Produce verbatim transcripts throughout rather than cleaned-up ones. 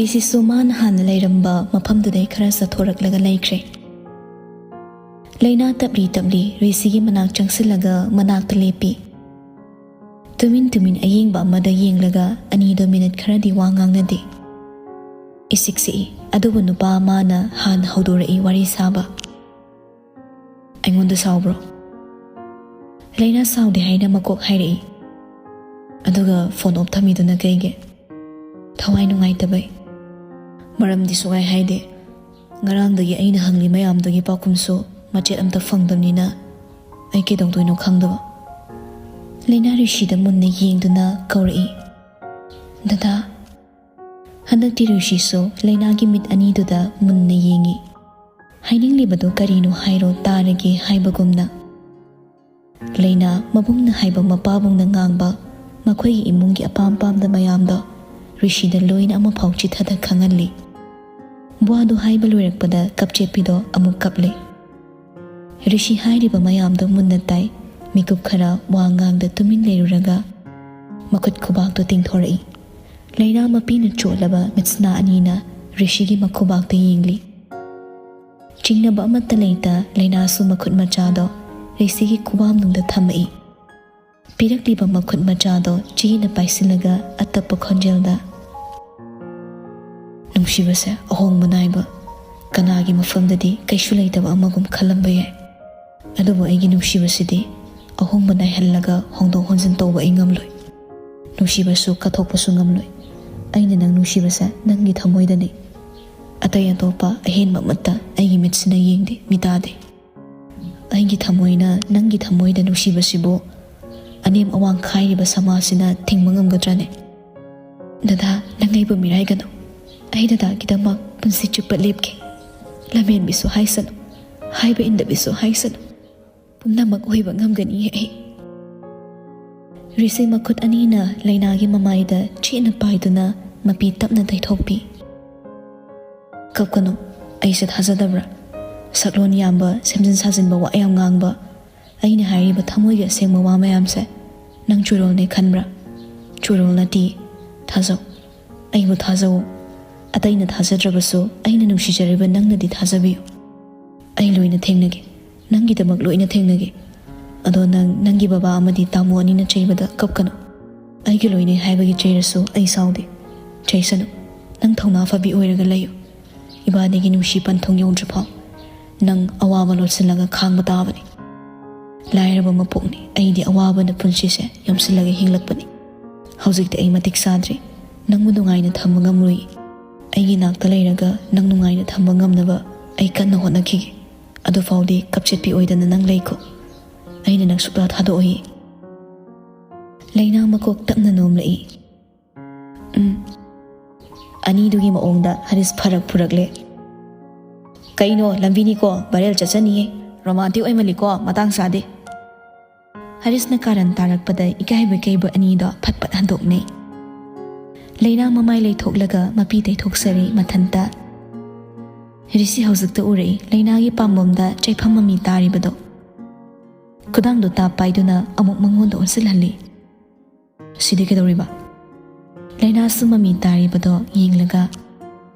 ꯔꯤꯁꯤꯁꯨ ꯃꯥꯅ ꯍꯥꯟꯅ ꯂꯩꯔꯝꯕ ꯃꯐꯝꯗꯨꯗꯩ ꯈꯔ ꯆꯠꯊꯣꯔꯛꯂꯒ ꯂꯩꯈ꯭ꯔꯦ꯫ ꯂꯩꯅꯥ ꯇꯞꯂꯤ ꯇꯞꯂꯤ ꯔꯤꯁꯤꯒꯤ ꯃꯅꯥꯛ ꯆꯪꯁꯤꯜꯂꯒ ꯃꯅꯥꯛꯇ ꯂꯦꯞꯄꯤ꯫ ꯇꯨꯃꯤꯟ ꯇꯨꯃꯤꯟ ꯑꯌꯦꯡꯕ ꯑꯃꯗ ꯌꯦꯡꯂꯒ ꯑꯅꯤꯗꯣ ꯃꯤꯅꯤꯠ ꯈꯔꯗꯤ ꯋꯥ ꯉꯥꯡꯅꯗꯦ꯫ ꯏꯁꯤꯛ ꯁꯤꯛꯏ, ꯑꯗꯨꯕꯨ ꯅꯨꯄꯥ ꯑꯃꯅ ꯍꯥꯟꯅ ꯍꯧꯗꯣꯔꯛꯏ ꯋꯥꯔꯤ ꯁꯥꯕ꯫ "ꯑꯩꯉꯣꯟꯗ ꯁꯥꯎꯕ꯭ꯔꯣ?" "ꯂꯩꯅꯥ ꯁꯥꯎꯗꯦ" ꯍꯥꯏꯅ ꯃꯀꯣꯛ ꯍꯥꯏꯔꯛꯏ꯫ "ꯑꯗꯨꯒ ꯐꯣꯟ ꯑꯣꯞ ꯊꯝꯃꯤꯗꯨꯅ ꯀꯩꯒꯤ?" "ꯊꯋꯥꯏ ꯅꯨꯡꯉꯥꯏꯇꯕꯩ꯫ ꯃꯔꯝꯗꯤ ꯁꯨꯛꯍꯥꯏ ꯍꯥꯏꯗꯦ꯫ ꯉꯔꯥꯡꯗꯒꯤ ꯑꯩꯅ ꯍꯪꯂꯤ ꯃꯌꯥꯝꯗꯨꯒꯤ ꯄꯥꯎꯈꯨꯝꯁꯨ ꯃꯆꯦꯠ ꯑꯝꯇ ꯐꯪꯗꯕꯅꯤꯅ ꯑꯩ ꯀꯩꯗꯧꯗꯣꯏꯅꯣ ꯈꯪꯗꯕ꯫" ꯂꯩꯅꯥ ꯔꯤꯁꯤꯗ ꯃꯨꯟꯅ ꯌꯦꯡꯗꯨꯅ ꯀꯧꯔꯛꯏ, "ꯗꯗꯥ꯫" ꯍꯟꯗꯛꯇꯤ ꯔꯤꯁꯤꯁꯨ ꯂꯩꯅꯥꯒꯤ ꯃꯤꯠ ꯑꯅꯤꯗꯨꯗ ꯃꯨꯟꯅ ꯌꯦꯡꯏ꯫ ꯍꯥꯏꯅꯤꯡꯂꯤꯕꯗꯨ ꯀꯔꯤꯅꯣ ꯍꯥꯏꯔꯣ ꯇꯥꯔꯒꯦ ꯍꯥꯏꯕꯒꯨꯝꯅ꯫ ꯂꯩꯅꯥ ꯃꯕꯨꯡꯅ ꯍꯥꯏꯕ, ꯃꯄꯥꯕꯨꯡꯅ ꯉꯥꯡꯕ, ꯃꯈꯣꯏꯒꯤ ꯏꯃꯨꯡꯒꯤ ꯑꯄꯥꯝ ꯄꯥꯝꯗ ꯃꯌꯥꯝꯗꯣ ꯔꯤꯁꯤꯗ ꯂꯣꯏꯅ ꯑꯃꯐꯥꯎ ꯆꯤꯊꯗ ꯈꯪꯍꯜꯂꯤ꯫ ꯕ꯭ꯋꯥꯗꯣ ꯍꯥꯏꯕ ꯂꯣꯏꯔꯛꯄꯗ ꯀꯞꯆꯦꯠꯄꯤꯗꯣ ꯑꯃꯨꯛ ꯀꯞꯂꯦ꯫ ꯔꯤꯁꯤ ꯍꯥꯏꯔꯤꯕ ꯃꯌꯥꯝꯗꯣ ꯃꯨꯟꯅ ꯇꯥꯏ꯫ ꯃꯤꯀꯨꯞ ꯈꯔ ꯋꯥ ꯉꯥꯡꯗ ꯇꯨꯃꯤꯟ ꯂꯩꯔꯨꯔꯒ ꯃꯈꯨꯠ ꯈꯨꯕꯥꯛꯇꯣ ꯇꯤꯡꯊꯣꯔꯛꯏ꯫ ꯂꯩꯅꯥ ꯃꯄꯤꯅ ꯆꯣꯠꯂꯕ ꯃꯤꯠꯁꯅꯥ ꯑꯅꯤꯅ ꯔꯤꯁꯤꯒꯤ ꯃꯈꯨꯕꯥꯛꯇ ꯌꯦꯡꯂꯤ꯫ ꯆꯤꯡꯅꯕ ꯑꯃꯠꯇ ꯂꯩꯇ ꯂꯩꯅꯥꯁꯨ ꯃꯈꯨꯠ ꯃꯆꯥꯗꯣ ꯔꯤꯁꯤꯒꯤ ꯈꯨꯕꯥꯝꯅꯨꯡꯗ ꯊꯝꯃꯛꯏ꯫ ꯄꯤꯔꯛꯂꯤꯕ ꯃꯈꯨꯠ ꯃꯆꯥꯗꯣ ꯆꯦꯅ ꯄꯥꯏꯁꯤꯜꯂꯒ ꯑꯇꯞꯄ ꯈꯣꯟꯖꯦꯜꯗ, "ꯅꯨꯡꯁꯤꯕꯁꯦ ꯑꯍꯣꯡꯕ ꯅꯥꯏꯕ, ꯀꯅꯥꯒꯤ ꯃꯐꯝꯗꯗꯤ ꯀꯩꯁꯨ ꯂꯩꯇꯕ ꯑꯃꯒꯨꯝ ꯈꯜꯂꯝꯕ ꯌꯥꯏ꯫ ꯑꯗꯨꯕꯨ ꯑꯩꯒꯤ ꯅꯨꯡꯁꯤꯕꯁꯤꯗꯤ ꯑꯍꯣꯡꯕ ꯅꯥꯏꯍꯜꯂꯒ ꯍꯣꯡꯗꯣꯛ ꯍꯣꯟꯖꯤꯟ ꯇꯧꯕ ꯑꯩ ꯉꯝꯂꯣꯏ꯫ ꯅꯨꯡꯁꯤꯕꯁꯨ ꯀꯠꯊꯣꯛꯄꯁꯨ ꯉꯝꯂꯣꯏ꯫ ꯑꯩꯅ ꯅꯪ ꯅꯨꯡꯁꯤꯕꯁꯦ ꯅꯪꯒꯤ ꯊꯃꯣꯏꯗꯅꯤ꯫ ꯑꯇꯩ ꯑꯇꯣꯞꯄ ꯑꯍꯦꯟꯕ ꯑꯃꯠꯇ ꯑꯩꯒꯤ ꯃꯤꯠꯁꯤꯅ ꯌꯦꯡꯗꯦ, ꯃꯤꯇꯥꯗꯦ꯫ ꯑꯩꯒꯤ ꯊꯃꯣꯏꯅ ꯅꯪꯒꯤ ꯊꯃꯣꯏꯗ ꯅꯨꯡꯁꯤꯕꯁꯤꯕꯨ ꯑꯅꯦꯝ ꯑꯋꯥꯡ ꯈꯥꯏꯔꯤꯕ ꯁꯃꯥꯖꯁꯤꯅ ꯊꯤꯡꯕ ꯉꯝꯒꯗ꯭ꯔꯅꯦ? ꯗꯗꯥ, ꯅꯪ ꯑꯩꯕꯨ ꯃꯤꯔꯥꯏꯒꯅꯨ꯫ ꯑꯩ ꯗꯗꯥꯒꯤꯗꯃꯛ ꯄꯨꯟꯁꯤ ꯆꯨꯞꯄ ꯂꯦꯞꯀꯦ꯫ ꯂꯝꯍꯦꯟꯕꯤꯁꯨ ꯍꯥꯏꯁꯅꯨ, ꯍꯥꯏꯕ ꯏꯟꯗꯕꯤꯁꯨ ꯍꯥꯏꯁꯅꯨ, ꯄꯨꯝꯅꯃꯛ ꯑꯣꯏꯕ ꯉꯝꯒꯅꯤ ꯑꯩ꯫" ꯔꯤꯁꯤ ꯃꯈꯨꯠ ꯑꯅꯤꯅ ꯂꯩꯅꯥꯒꯤ ꯃꯃꯥꯏꯗ ꯆꯦꯠꯅ ꯄꯥꯏꯗꯨꯅ ꯃꯄꯤ ꯇꯞꯅ ꯇꯩꯊꯣꯛꯄꯤ꯫ "ꯀꯞꯀꯅꯨ, ꯑꯩꯁꯦ ꯊꯥꯖꯗꯕ꯭ꯔꯥ? ꯁꯛꯂꯣꯟ ꯌꯥꯝꯕ, ꯁꯦꯝꯖꯤꯟ ꯁꯥꯖꯤꯟꯕ ꯋꯥ ꯌꯥꯝ ꯉꯥꯡꯕ, ꯑꯩꯅ ꯍꯥꯏꯔꯤꯕ ꯊꯃꯣꯏꯒꯤ ꯑꯁꯦꯡꯕ ꯋꯥ ꯃꯌꯥꯝꯁꯦ ꯅꯪ ꯆꯨꯔꯣꯜꯅꯦ ꯈꯟꯕ꯭ꯔꯥ? ꯆꯨꯔꯣꯜ ꯅꯠꯇꯦ, ꯊꯥꯖꯧ, ꯑꯩꯕꯨ ꯊꯥꯖꯧ꯫ ꯑꯇꯩꯅ ꯊꯥꯖꯗ꯭ꯔꯕꯁꯨ ꯑꯩꯅ ꯅꯨꯡꯁꯤꯖꯔꯤꯕ ꯅꯪꯅꯗꯤ ꯊꯥꯖꯕꯤꯌꯨ꯫ ꯑꯩ ꯂꯣꯏꯅ ꯊꯦꯡꯅꯒꯦ, ꯅꯪꯒꯤꯗꯃꯛ ꯂꯣꯏꯅ ꯊꯦꯡꯅꯒꯦ꯫ ꯑꯗꯣ ꯅꯪ ꯅꯪꯒꯤ ꯕꯕꯥ ꯑꯃꯗꯤ ꯇꯥꯃꯣ ꯑꯅꯤꯅ ꯆꯩꯕꯗ ꯀꯞꯀꯅꯨ꯫ ꯑꯩꯒꯤ ꯂꯣꯏꯅꯩ ꯍꯥꯏꯕꯒꯤ ꯆꯩꯔꯁꯨ ꯑꯩ ꯁꯥꯎꯗꯦ꯫ ꯆꯩꯁꯅꯨ꯫ ꯅꯪ ꯊꯧꯅꯥ ꯐꯕꯤ ꯑꯣꯏꯔꯒ ꯂꯩꯌꯨ꯫ ꯏꯕꯥꯅꯤꯒꯤ ꯅꯨꯡꯁꯤ ꯄꯟꯊꯨꯡ ꯌꯧꯗ꯭ꯔꯤꯐꯥꯎ ꯅꯪ ꯑꯋꯥꯕ ꯂꯣꯠꯁꯤꯜꯂꯒ ꯈꯥꯡꯕ ꯇꯥꯕꯅꯤ꯫ ꯂꯥꯏꯔꯕ ꯃꯄꯣꯛꯅꯤ꯫ ꯑꯩꯗꯤ ꯑꯋꯥꯕꯅ ꯄꯨꯟꯁꯤꯁꯦ ꯌꯣꯝꯁꯤꯜꯂꯒ ꯍꯤꯡꯂꯛꯄꯅꯤ꯫ ꯍꯧꯖꯤꯛꯇꯤ ꯑꯩ ꯃꯇꯤꯛ ꯆꯥꯗ꯭ꯔꯤ꯫ ꯅꯪꯕꯨ ꯅꯨꯡꯉꯥꯏꯅ ꯊꯝꯕ ꯉꯝꯂꯨꯏ꯫ ꯑꯩꯒꯤ ꯅꯥꯛꯇ ꯂꯩꯔꯒ ꯅꯪ ꯅꯨꯡꯉꯥꯏꯅ ꯊꯝꯕ ꯉꯝꯅꯕ ꯑꯩ ꯀꯟꯅ ꯍꯣꯠꯅꯈꯤꯒꯦ꯫ ꯑꯗꯨꯐꯥꯎꯗꯤ ꯀꯞꯆꯦꯠꯄꯤ ꯑꯣꯏꯗꯅ ꯅꯪ ꯂꯩꯀꯣ꯫ ꯑꯩꯅ ꯅꯪ ꯁꯨꯛꯇꯥ ꯊꯥꯗꯣꯛꯑꯣꯏ꯫ ꯂꯩꯅꯥ ꯃꯀꯣꯛ ꯇꯞꯅ ꯅꯣꯝꯂꯛꯏ꯫ ꯎꯝ꯫ ꯑꯅꯤꯗꯨꯒꯤ ꯃꯑꯣꯡꯗ ꯍꯔꯤꯁ ꯐꯔꯛ ꯐꯨꯔꯛꯂꯦ꯫ ꯀꯩꯅꯣ, ꯂꯝꯕꯤꯅꯤꯀꯣ, ꯚꯥꯏꯔꯦꯜ ꯆꯠꯆꯅꯤꯌꯦ꯫ ꯔꯣꯃꯥꯟꯇꯤꯛ ꯑꯣꯏꯃꯜꯂꯤꯀꯣ, ꯃꯇꯥꯡ ꯆꯥꯗꯦ꯫ ꯍꯔꯤꯁꯅ ꯀꯥꯔꯟ ꯇꯥꯔꯛꯄꯗ ꯏꯀꯥꯏꯕ ꯀꯩꯕ ꯑꯅꯤꯗꯣ ꯐꯠ ꯐꯠ ꯍꯟꯗꯣꯛꯅꯩ꯫ ꯂꯩꯅꯥ ꯃꯃꯥꯏ ꯂꯩꯊꯣꯛꯂꯒ ꯃꯄꯤ ꯇꯩꯊꯣꯛꯆꯔꯤ ꯃꯊꯟꯇ꯫ ꯔꯤꯁꯤ ꯍꯧꯖꯤꯛꯇ ꯎꯔꯛꯏ ꯂꯩꯅꯥꯒꯤ ꯄꯥꯝꯕꯣꯝꯗ ꯆꯩꯐꯝ ꯃꯃꯤ ꯇꯥꯔꯤꯕꯗꯣ꯫ ꯈꯨꯗꯥꯡꯗꯣ ꯇꯥꯞ ꯄꯥꯏꯗꯨꯅ ꯑꯃꯨꯛ ꯃꯉꯣꯟꯗ ꯑꯣꯟꯁꯤꯜꯍꯜꯂꯤ꯫ ꯁꯤꯗꯤ ꯀꯩꯗꯧꯔꯤꯕ? ꯂꯩꯅꯥꯁꯨ ꯃꯃꯤ ꯇꯥꯔꯤꯕꯗꯣ ꯌꯦꯡꯂꯒ,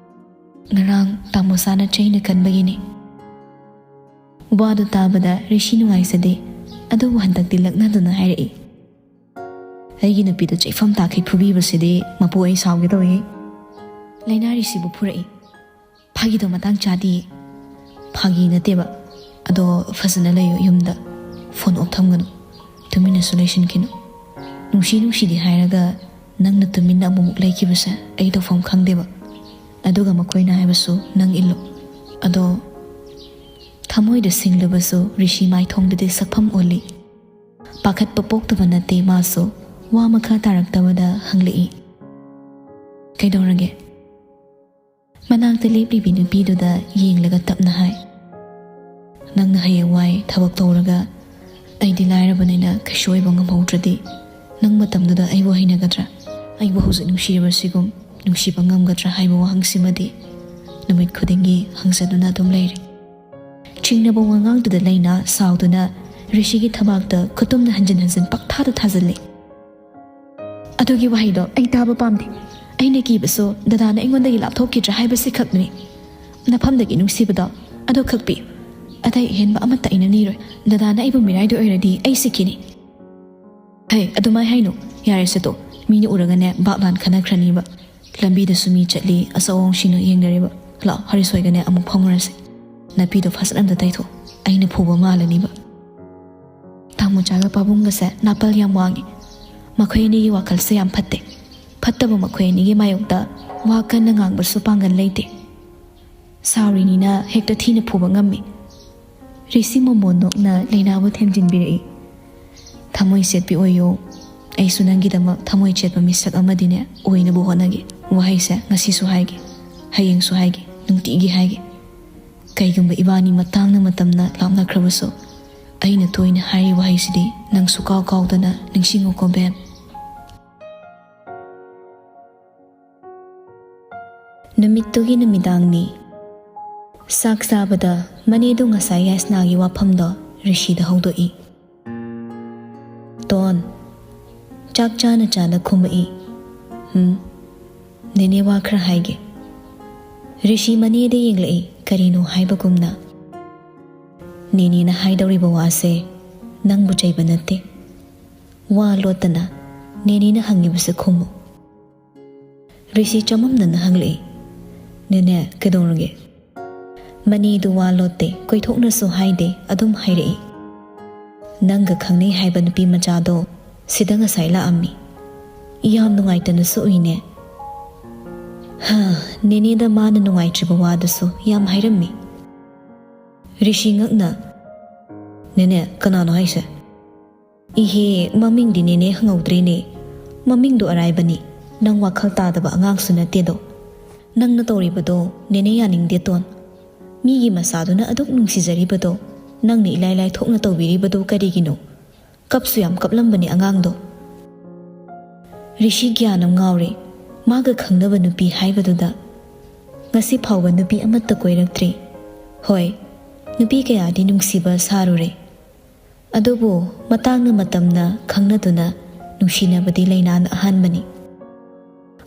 ꯉꯔꯥꯡ ꯇꯥꯃꯣꯆꯥꯅ ꯆꯩꯅ ꯀꯟꯕꯒꯤꯅꯤ꯫ ꯋꯥꯗꯨ ꯇꯥꯕꯗ ꯔꯤꯁꯤ ꯅꯨꯡꯉꯥꯏꯖꯗꯦ, ꯑꯗꯨꯕꯨ ꯍꯟꯗꯛꯇꯤ ꯂꯛꯅꯗꯨꯅ ꯍꯥꯏꯔꯛꯏ꯫ ꯑꯩꯒꯤ ꯅꯨꯄꯤꯗ ꯆꯩꯐꯝ ꯇꯥꯈꯩ ꯐꯨꯕꯤꯕꯁꯤꯗꯤ ꯃꯄꯨ ꯑꯩ ꯁꯥꯎꯒꯦ ꯇꯧꯏ꯫ ꯂꯩꯅꯥ ꯔꯤꯁꯤꯕꯨ ꯐꯨꯔꯛꯏ꯫ ꯐꯥꯒꯤꯗꯣ ꯃꯇꯥꯡ ꯆꯥꯗꯤꯌꯦ꯫ ꯐꯥꯒꯤ ꯅꯠꯇꯦꯕ꯫ ꯑꯗꯣ ꯐꯖꯅ ꯂꯩꯌꯣ ꯌꯨꯝꯗ꯫ ꯐꯣꯟ ꯑꯣꯐ ꯊꯝꯒꯅꯨ꯫ ꯇꯨꯃꯤꯟꯅꯁꯨ ꯂꯩꯁꯤꯟꯈꯤꯅꯨ꯫ ꯅꯨꯡꯁꯤ ꯅꯨꯡꯁꯤꯗꯤ ꯍꯥꯏꯔꯒ ꯅꯪꯅ ꯇꯨꯃꯤꯟꯅ ꯑꯃꯨꯛꯃꯨꯛ ꯂꯩꯈꯤꯕꯁꯦ ꯑꯩ ꯇꯧꯐꯝ ꯈꯪꯗꯦꯕ꯫ ꯑꯗꯨꯒ ꯃꯈꯣꯏꯅ ꯍꯥꯏꯕꯁꯨ ꯅꯪ ꯏꯜꯂꯨ꯫ ꯑꯗꯣ ꯊꯃꯣꯏꯗ ꯁꯤꯡꯂꯕꯁꯨ ꯔꯤꯁꯤ ꯃꯥꯏꯊꯣꯡꯗꯗꯤ ꯁꯛꯐꯝ ꯑꯣꯜꯂꯤ꯫ ꯄꯥꯈꯠꯄ ꯄꯣꯛꯇꯕ ꯅꯠꯇꯦ ꯃꯥꯁꯨ꯫ ꯋꯥ ꯃꯈꯥ ꯇꯥꯔꯛꯇꯕꯗ ꯍꯪꯂꯛꯏ꯫ ꯀꯩꯗꯧꯔꯒꯦ? ꯃꯅꯥꯛꯇ ꯂꯦꯞꯂꯤꯕꯤ ꯅꯨꯄꯤꯗꯨꯗ ꯌꯦꯡꯂꯒ ꯇꯞꯅ ꯍꯥꯏ, ꯅꯪꯅ ꯍꯌꯦꯡꯋꯥꯏ ꯊꯕꯛ ꯇꯧꯔꯒ ꯑꯩꯗꯤ ꯂꯥꯏꯔꯕꯅꯤꯅ ꯀꯩꯁꯨ ꯑꯣꯏꯕ ꯉꯝꯍꯧꯗ꯭ꯔꯗꯤ, ꯅꯪ ꯃꯇꯝꯗꯨꯗ ꯑꯩꯕꯨ ꯍꯩꯅꯒꯗ꯭ꯔꯥ? ꯑꯩꯕꯨ ꯍꯧꯖꯤꯛ ꯅꯨꯡꯁꯤꯔꯤꯕꯁꯤꯒꯨꯝ ꯅꯨꯡꯁꯤꯕ ꯉꯝꯒꯗ꯭ꯔꯥ ꯍꯥꯏꯕ ꯋꯥꯍꯪꯁꯤꯃꯗꯤ ꯅꯨꯃꯤꯠ ꯈꯨꯗꯤꯡꯒꯤ ꯍꯪꯖꯗꯨꯅ ꯑꯗꯨꯝ ꯂꯩꯔꯦ꯫ ꯆꯤꯡꯅꯕ ꯋꯥꯉꯥꯡꯗꯨꯗ ꯂꯩꯅꯥ ꯁꯥꯎꯗꯨꯅ ꯔꯤꯁꯤꯒꯤ ꯊꯕꯥꯛꯇ ꯈꯨꯇꯨꯝꯅ ꯍꯟꯖꯤꯟ ꯍꯟꯖꯤꯟ ꯄꯪꯊꯥꯗ ꯊꯥꯖꯤꯜꯂꯤ꯫ ꯑꯗꯨꯒꯤ ꯋꯥꯍꯩꯗꯣ ꯑꯩ ꯇꯥꯕ ꯄꯥꯝꯗꯦ꯫ ꯑꯩꯅ ꯀꯤꯕꯁꯨ ꯗꯗꯥꯅ ꯑꯩꯉꯣꯟꯗꯒꯤ ꯂꯥꯞꯊꯣꯛꯈꯤꯗ꯭ꯔꯥ ꯍꯥꯏꯕꯁꯤ ꯈꯛꯅꯤ꯫ ꯅꯐꯝꯗꯒꯤ ꯅꯨꯡꯁꯤꯕꯗꯣ ꯑꯗꯨ ꯈꯛ ꯄꯤ꯫ ꯑꯇꯩ ꯑꯍꯦꯟꯕ ꯑꯃꯠꯇ ꯑꯩꯅ ꯅꯤꯔꯣꯏ꯫ ꯗꯗꯥꯅ ꯑꯩꯕꯨ ꯃꯤꯔꯥꯏꯗꯣꯏ ꯑꯣꯏꯔꯗꯤ ꯑꯩ ꯁꯤꯈꯤꯅꯤ꯫ ꯍꯦ, ꯑꯗꯨꯃꯥꯏ ꯍꯥꯏꯅꯨ꯫ ꯌꯥꯔꯦꯁꯦ ꯇꯣ꯫ ꯃꯤꯅ ꯎꯔꯒꯅꯦ ꯚꯥꯞ ꯂꯥꯟ ꯈꯟꯅꯈ꯭ꯔꯅꯤꯕ꯫ ꯂꯝꯕꯤꯗꯁꯨ ꯃꯤ ꯆꯠꯂꯤ, ꯑꯆꯧ ꯑꯑꯣꯡꯁꯤꯡꯅ ꯌꯦꯡꯅꯔꯤꯕ꯫ ꯂꯥꯛꯑꯣ, ꯍꯔꯤꯁꯣꯏꯒꯅꯦ ꯑꯃꯨꯛ ꯐꯥꯎꯅꯔꯁꯦ꯫ ꯅꯥꯄꯤꯗꯣ ꯐꯖꯅ ꯑꯝꯇ ꯇꯩꯊꯣꯛ꯫ ꯑꯩꯅ ꯐꯨꯕ ꯃꯥꯜꯂꯅꯤꯕ꯫ ꯇꯥꯃꯣꯆꯥꯒ ꯄꯥꯕꯨꯡꯒꯁꯦ ꯅꯥꯄꯜ ꯌꯥꯝ ꯋꯥꯡꯉꯤ꯫ ꯃꯈꯣꯏ ꯑꯅꯤꯒꯤ ꯋꯥꯈꯜꯁꯦ ꯌꯥꯝ ꯐꯠꯇꯦ꯫ ꯐꯠꯇꯕ ꯃꯈꯣꯏ ꯑꯅꯤꯒꯤ ꯃꯥꯌꯣꯛꯇ ꯋꯥ ꯀꯟꯅ ꯉꯥꯡꯕꯁꯨ ꯄꯥꯡꯒꯜ ꯂꯩꯇꯦ꯫ ꯁꯥꯎꯔꯤꯅꯤꯅ ꯍꯦꯛꯇ ꯊꯤꯅ ꯐꯨꯕ ꯉꯝꯃꯤ꯫ ꯔꯤꯁꯤ ꯃꯣꯃꯣꯟ ꯅꯣꯛꯅ ꯂꯩꯅꯥꯕꯨ ꯊꯦꯝꯖꯤꯟꯕꯤꯔꯛꯏ꯫ "ꯊꯃꯣꯏ ꯆꯦꯠꯄꯤ ꯑꯣꯏꯌꯣ꯫ ꯑꯩꯁꯨ ꯅꯪꯒꯤꯗꯃꯛ ꯊꯃꯣꯏ ꯆꯦꯠꯄ ꯃꯤꯁꯛ ꯑꯃꯗꯤꯅꯦ ꯑꯣꯏꯅꯕ ꯍꯣꯠꯅꯒꯦ꯫ ꯋꯥꯍꯩꯁꯦ ꯉꯁꯤꯁꯨ ꯍꯥꯏꯒꯦ, ꯍꯌꯦꯡꯁꯨ ꯍꯥꯏꯒꯦ, ꯅꯨꯡꯇꯤꯒꯤ ꯍꯥꯏꯒꯦ꯫ ꯀꯩꯒꯨꯝꯕ ꯏꯕꯥꯅꯤ ꯃꯇꯥꯡꯅ ꯃꯇꯝꯅ ꯂꯥꯞꯅꯈ꯭ꯔꯕꯁꯨ, ꯑꯩꯅ ꯇꯣꯏꯅ ꯍꯥꯏꯔꯤ ꯋꯥꯍꯩꯁꯤꯗꯤ ꯅꯪꯁꯨ ꯀꯥꯎ ꯀꯥꯎꯗꯅ ꯅꯤꯡꯁꯤꯡꯉꯨꯀꯣ, ꯕꯦꯝ꯫" ꯅꯨꯃꯤꯠꯇꯨꯒꯤ ꯅꯨꯃꯤꯗꯥꯡꯅꯤ꯫ ꯆꯥꯛ ꯆꯥꯕꯗ ꯃꯅꯦꯗꯨ ꯉꯁꯥꯏ ꯌꯥꯏꯁꯅꯥꯒꯤ ꯋꯥꯐꯝꯗꯣ ꯔꯤꯁꯤꯗ ꯍꯧꯗꯣꯛꯏ꯫ ꯇꯣꯟ, ꯆꯥꯛ ꯆꯥꯅ ꯆꯥꯅ ꯈꯨꯝꯃꯛꯏ꯫ "ꯍꯨꯝ, ꯅꯦꯅꯦ ꯋꯥ ꯈꯔ ꯍꯥꯏꯒꯦ꯫" ꯔꯤꯁꯤ ꯃꯅꯦꯗ ꯌꯦꯡꯂꯛꯏ, ꯀꯔꯤꯅꯣ ꯍꯥꯏꯕꯒꯨꯝꯅ꯫ "ꯅꯦꯅꯦꯅ ꯍꯥꯏꯗꯧꯔꯤꯕ ꯋꯥꯁꯦ ꯅꯪꯕꯨ ꯆꯩꯕ ꯅꯠꯇꯦ꯫ ꯋꯥ ꯂꯣꯠꯇꯅ ꯅꯦꯅꯦꯅ ꯍꯪꯉꯤꯕꯁꯦ ꯈꯨꯝꯃꯨ꯫" ꯔꯤꯁꯤ ꯆꯃꯝꯅꯅ ꯍꯪꯂꯛꯏ, "ꯅꯦꯅꯦ, ꯀꯩꯗꯧꯔꯒꯦ?" ꯃꯅꯦꯗꯨ ꯋꯥ ꯂꯣꯠꯇꯦ, ꯀꯣꯏꯊꯣꯛꯅꯁꯨ ꯍꯥꯏꯗꯦ, ꯑꯗꯨꯝ ꯍꯥꯏꯔꯛꯏ, "ꯅꯪꯒ ꯈꯪꯅꯩ ꯍꯥꯏꯕ ꯅꯨꯄꯤ ꯃꯆꯥꯗꯣ ꯁꯤꯗ ꯉꯁꯥꯏ ꯂꯥꯛꯑꯝꯃꯤ꯫ ꯌꯥꯝ ꯅꯨꯡꯉꯥꯏꯇꯅꯁꯨ ꯎꯏꯅꯦ꯫" ꯍꯥ, ꯅꯦꯅꯦꯗ ꯃꯥꯅ ꯅꯨꯡꯉꯥꯏꯇ꯭ꯔꯤꯕ ꯋꯥꯗꯨꯁꯨ ꯌꯥꯝ ꯍꯥꯏꯔꯝꯃꯤ꯫ ꯔꯤꯁꯤ ꯉꯛꯅ, "ꯅꯦꯅꯦ, ꯀꯅꯥꯅꯣ ꯍꯥꯏꯁꯦ?" "ꯏꯍꯦ, ꯃꯃꯤꯡꯗꯤ ꯅꯦꯅꯦ ꯍꯪꯍꯧꯗ꯭ꯔꯦꯅꯦ꯫ ꯃꯃꯤꯡꯗꯣ ꯑꯔꯥꯏꯕꯅꯤ, ꯅꯪ ꯋꯥꯈꯜ ꯇꯥꯗꯕ ꯑꯉꯥꯡꯁꯨ ꯅꯠꯇꯦꯗꯣ꯫ ꯅꯪꯅ ꯇꯧꯔꯤꯕꯗꯣ ꯅꯦꯅꯦ ꯌꯥꯅꯤꯡꯗꯦ, ꯇꯣꯟ꯫ ꯃꯤꯒꯤ ꯃꯆꯥꯗꯨꯅ ꯑꯗꯨꯛ ꯅꯨꯡꯁꯤꯖꯔꯤꯕꯗꯣ ꯅꯪꯅ ꯏꯂꯥꯏ ꯂꯥꯏꯊꯣꯛꯅ ꯇꯧꯕꯤꯔꯤꯕꯗꯣ ꯀꯔꯤꯒꯤꯅꯣ? ꯀꯞꯁꯨ ꯌꯥꯝ ꯀꯞꯂꯝꯕꯅꯤ ꯑꯉꯥꯡꯗꯣ꯫" ꯔꯤꯁꯤ ꯒ꯭ꯌꯥꯟ ꯑꯃ ꯉꯥꯎꯔꯦ꯫ ꯃꯥꯒ ꯈꯪꯅꯕ ꯅꯨꯄꯤ ꯍꯥꯏꯕꯗꯨꯗ ꯉꯁꯤ ꯐꯥꯎꯕ ꯅꯨꯄꯤ ꯑꯃꯠꯇ ꯀꯣꯏꯔꯛꯇ꯭ꯔꯤ꯫ ꯍꯣꯏ, ꯅꯨꯄꯤ ꯀꯌꯥꯗꯤ ꯅꯨꯡꯁꯤꯕ ꯁꯥꯔꯨꯔꯦ꯫ ꯑꯗꯨꯕꯨ ꯃꯇꯥꯡꯅ ꯃꯇꯝꯅ ꯈꯪꯅꯗꯨꯅ ꯅꯨꯡꯁꯤꯅꯕꯗꯤ ꯂꯩꯅꯥꯅ ꯑꯍꯥꯟꯕꯅꯤ꯫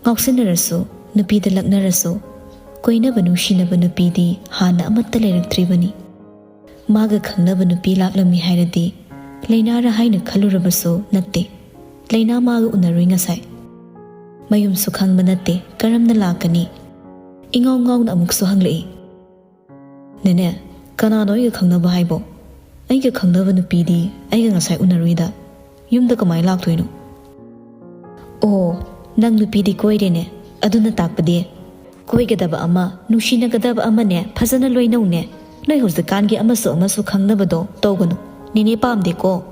ꯉꯥꯎꯁꯤꯟꯅꯔꯁꯨ, ꯅꯨꯄꯤꯗ ꯂꯛꯅꯔꯁꯨ, ꯀꯣꯏꯅꯕ ꯅꯨꯡꯁꯤꯅꯕ ꯅꯨꯄꯤꯗꯤ ꯍꯥꯟꯅ ꯑꯃꯠꯇ ꯂꯩꯔꯛꯇ꯭ꯔꯤꯕꯅꯤ꯫ ꯃꯥꯒ ꯈꯪꯅꯕ ꯅꯨꯄꯤ ꯂꯥꯛꯂꯝꯃꯤ ꯍꯥꯏꯔꯗꯤ ꯂꯩꯅꯥꯔ ꯍꯥꯏꯅ ꯈꯜꯂꯨꯔꯕꯁꯨ ꯅꯠꯇꯦ꯫ ꯂꯩꯅꯥ ꯃꯥꯒ ꯎꯅꯔꯨꯏ ꯉꯁꯥꯏ꯫ ꯃꯌꯨꯝꯁꯨ ꯈꯪꯕ ꯅꯠꯇꯦ, ꯀꯔꯝꯅ ꯂꯥꯛꯀꯅꯤ? ꯏꯉꯥꯎ ꯉꯥꯎꯅ ꯑꯃꯨꯛꯁꯨ ꯍꯪꯂꯛꯏ꯫ "ꯅꯦꯅꯦ, ꯀꯅꯥꯅꯣ ꯑꯩꯒ ꯈꯪꯅꯕ ꯍꯥꯏꯕꯣ? ꯑꯩꯒ ꯈꯪꯅꯕ ꯅꯨꯄꯤꯗꯤ ꯑꯩꯒ ꯉꯁꯥꯏ ꯎꯅꯔꯨꯏꯗ꯫ ꯌꯨꯝꯗ ꯀꯃꯥꯏꯅ ꯂꯥꯛꯇꯣꯏꯅꯣ?" "ꯑꯣ, ꯅꯪ ꯅꯨꯄꯤꯗꯤ ꯀꯣꯏꯔꯦꯅꯦ꯫ ꯑꯗꯨꯅ ꯇꯥꯛꯄꯗꯤ ꯀꯣꯏꯒꯗꯕ ꯑꯃ, ꯅꯨꯡꯁꯤꯅꯒꯗꯕ ꯑꯃꯅꯦ, ꯐꯖꯅ ꯂꯣꯏꯅꯧꯅꯦ꯫ ꯅꯣꯏ ꯍꯧꯖꯤꯛꯀꯥꯟꯒꯤ ꯑꯃꯁꯨ ꯑꯃꯁꯨ ꯈꯪꯅꯕꯗꯣ ꯇꯧꯒꯅꯨ꯫ ꯅꯦꯅꯦ ꯄꯥꯝꯗꯦꯀꯣ꯫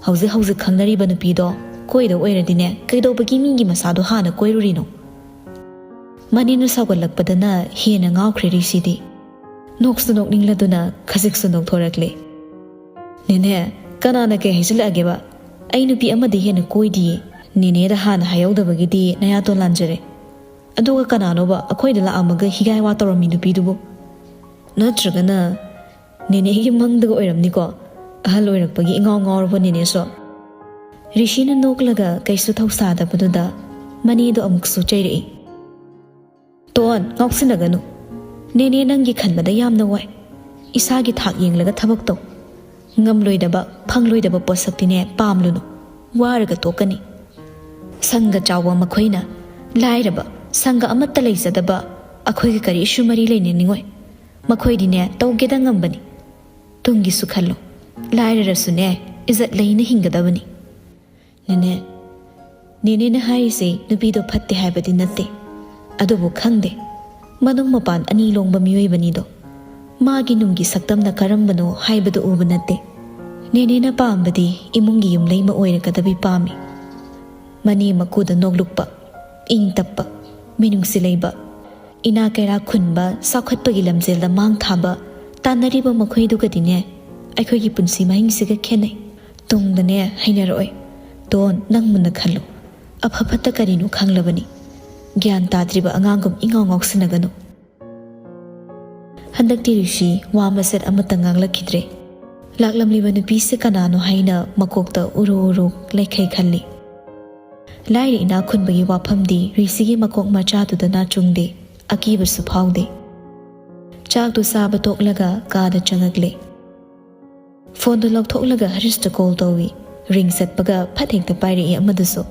ꯍꯧꯖꯤꯛ ꯍꯧꯖꯤꯛ ꯈꯪꯅꯔꯤꯕ ꯅꯨꯄꯤꯗꯣ ꯀꯣꯏꯗꯧ ꯑꯣꯏꯔꯗꯤꯅꯦ, ꯀꯩꯗꯧꯕꯒꯤ ꯃꯤꯒꯤ ꯃꯆꯥꯗꯣ ꯍꯥꯟꯅ ꯀꯣꯏꯔꯨꯔꯤꯅꯣ?" ꯃꯅꯦꯅ ꯁꯥꯎꯒꯠꯂꯛꯄꯗꯅ ꯍꯦꯟꯅ ꯉꯥꯎꯈ꯭ꯔꯦ ꯔꯤꯁꯤꯗꯤ꯫ ꯅꯣꯛꯁꯨ ꯅꯣꯛꯅꯤꯡꯂꯗꯨꯅ ꯈꯖꯤꯛꯁꯨ ꯅꯣꯛꯊꯣꯔꯛꯂꯦ꯫ "ꯅꯦꯅꯦ, ꯀꯅꯥꯅ ꯀꯩ ꯍꯥꯏꯖꯤꯜꯂꯛꯑꯒꯦꯕ? ꯑꯩ ꯅꯨꯄꯤ ꯑꯃꯗꯤ ꯍꯦꯟꯅ ꯀꯣꯏꯗꯤꯌꯦ꯫ ꯅꯦꯅꯦꯗ ꯍꯥꯟꯅ ꯍꯥꯏꯍꯧꯗꯕꯒꯤꯗꯤ ꯅꯌꯥꯇꯣꯟ ꯂꯥꯟꯖꯔꯦ꯫ ꯑꯗꯨꯒ ꯀꯅꯥꯅꯣꯕ ꯑꯩꯈꯣꯏꯗ ꯂꯥꯛꯑꯝꯃꯒ ꯍꯤꯒꯥꯏ ꯋꯥ ꯇꯧꯔꯝꯃꯤ ꯅꯨꯄꯤꯗꯨꯕꯨ? ꯅꯠꯇ꯭ꯔꯒꯅ ꯅꯦꯅꯦꯒꯤ ꯃꯪꯗꯒ ꯑꯣꯏꯔꯝꯅꯤꯀꯣ? ꯑꯍꯜ ꯑꯣꯏꯔꯛꯄꯒꯤ ꯏꯉꯥꯎ ꯉꯥꯎꯔꯕ ꯅꯦꯅꯦꯁꯨ?" ꯔꯤꯁꯤꯅ ꯅꯣꯛꯂꯒ ꯀꯩꯁꯨ ꯊꯧꯁꯥꯗꯕꯗꯨꯗ ꯃꯅꯦꯗꯣ ꯑꯃꯨꯛꯁꯨ ꯆꯩꯔꯛꯏ꯫ "ꯇꯣꯟ, ꯉꯥꯎꯁꯤꯟꯅꯒꯅꯨ꯫ ꯅꯦꯅꯦ ꯅꯪꯒꯤ ꯈꯟꯕꯗ ꯌꯥꯝꯅ ꯋꯥꯏ꯫ ꯏꯁꯥꯒꯤ ꯊꯥꯛ ꯌꯦꯡꯂꯒ ꯊꯕꯛ ꯇꯧ꯫ ꯉꯝꯂꯣꯏꯗꯕ, ꯐꯪꯂꯣꯏꯗꯕ ꯄꯣꯠꯁꯛꯇꯤꯅꯦ ꯄꯥꯝꯂꯨꯅꯨ꯫ ꯋꯥꯔꯒ ꯇꯣꯛꯀꯅꯤ꯫ ꯁꯪꯒ ꯆꯥꯎꯕ ꯃꯈꯣꯏꯅ ꯂꯥꯏꯔꯕ, ꯁꯪꯒ ꯑꯃꯠꯇ ꯂꯩꯖꯗꯕ ꯑꯩꯈꯣꯏꯒ ꯀꯔꯤꯁꯨ ꯃꯔꯤ ꯂꯩꯅꯅꯤꯡꯉꯣꯏ꯫ ꯃꯈꯣꯏꯗꯤꯅꯦ ꯇꯧꯒꯦꯗ ꯉꯝꯕꯅꯤ꯫ ꯇꯨꯡꯒꯤꯁꯨ ꯈꯜꯂꯨ꯫ ꯂꯥꯏꯔꯔꯁꯨꯅꯦ ꯏꯖꯠ ꯂꯩꯅ ꯍꯤꯡꯒꯗꯕꯅꯤ꯫" "ꯅꯦꯅꯦ, ꯅꯦꯅꯦꯅ ꯍꯥꯏꯔꯤꯁꯦ ꯅꯨꯄꯤꯗꯣ ꯐꯠꯇꯦ ꯍꯥꯏꯕꯗꯤ ꯅꯠꯇꯦ꯫ ꯑꯗꯨꯕꯨ ꯈꯪꯗꯦ, ꯃꯅꯨꯡ ꯃꯄꯥꯟ ꯑꯅꯤ ꯂꯣꯡꯕ ꯃꯤꯑꯣꯏꯕꯅꯤꯗꯣ꯫ ꯃꯥꯒꯤ ꯅꯨꯡꯒꯤ ꯁꯛꯇꯝꯅ ꯀꯔꯝꯕꯅꯣ ꯍꯥꯏꯕꯗꯨ ꯎꯕ ꯅꯠꯇꯦ꯫ ꯅꯦꯅꯦꯅ ꯄꯥꯝꯕꯗꯤ ꯏꯃꯨꯡꯒꯤ ꯌꯨꯝꯂꯩꯃ ꯑꯣꯏꯔꯒꯗꯕꯤ ꯄꯥꯝꯃꯤ꯫ ꯃꯅꯦ ꯃꯀꯨꯗ ꯅꯣꯛꯂꯨꯛꯄ, ꯏꯪ ꯇꯞꯄ, ꯃꯤꯅꯨꯡꯁꯤ ꯂꯩꯕ, ꯏꯅꯥ ꯀꯩꯔꯥꯛ ꯈꯨꯟꯕ, ꯆꯥꯎꯈꯠꯄꯒꯤ ꯂꯝꯖꯦꯜꯗ ꯃꯥꯡ ꯊꯥꯕ, ꯇꯥꯟꯅꯔꯤꯕ ꯃꯈꯣꯏꯗꯨꯒꯗꯤꯅꯦ ꯑꯩꯈꯣꯏꯒꯤ ꯄꯨꯟꯁꯤ ꯃꯍꯤꯡꯁꯤꯒ ꯈꯦꯠꯅꯩ꯫ ꯇꯨꯡꯗꯅꯦ ꯍꯩꯅꯔꯛꯑꯣꯏ꯫ ꯇꯣꯟ, ꯅꯪ ꯃꯨꯟꯅ ꯈꯜꯂꯨ꯫ ꯑꯐ ꯐꯠꯇ ꯀꯔꯤꯅꯣ ꯈꯪꯂꯕꯅꯤ꯫ ꯒ꯭ꯌꯥꯟ ꯇꯥꯗ꯭ꯔꯤꯕ ꯑꯉꯥꯡꯒꯨꯝ ꯏꯉꯥꯎ ꯉꯥꯎꯁꯤꯟꯅꯒꯅꯨ꯫" ꯍꯟꯗꯛꯇꯤ ꯔꯤꯁꯤ ꯋꯥ ꯃꯆꯦꯠ ꯑꯃꯠꯇ ꯉꯥꯡꯂꯛꯈꯤꯗ꯭ꯔꯦ꯫ ꯂꯥꯛꯂꯝꯂꯤꯕ ꯅꯨꯄꯤꯁꯦ ꯀꯅꯥꯅꯣ ꯍꯥꯏꯅ ꯃꯀꯣꯛꯇ ꯎꯔꯨ ꯎꯔꯨ ꯂꯩꯈꯩ ꯈꯜꯂꯤ꯫ ꯂꯥꯏꯔ ꯏꯅꯥꯛ ꯈꯨꯟꯕꯒꯤ ꯋꯥꯐꯝꯗꯤ ꯔꯤꯁꯤꯒꯤ ꯃꯀꯣꯛ ꯃꯆꯥꯗꯨꯗ ꯅꯥꯆꯨꯡꯗꯦ, ꯑꯀꯤꯕꯁꯨ ꯐꯥꯎꯗꯦ꯫ ꯆꯥꯛꯇꯨ ꯆꯥꯕ ꯇꯣꯛꯂꯒ ꯀꯥꯗ ꯆꯪꯉꯛꯂꯦ꯫ ꯐꯣꯟꯗꯨ ꯂꯧꯊꯣꯛꯂꯒ ꯍꯔꯤꯁꯇ ꯀꯣꯜ ꯇꯧꯏ꯫ ꯔꯤꯡ ꯆꯠꯄꯒ ꯐꯠ ꯍꯦꯛꯇ ꯄꯥꯏꯔꯛꯏ ꯑꯃꯗꯨꯁꯨ꯫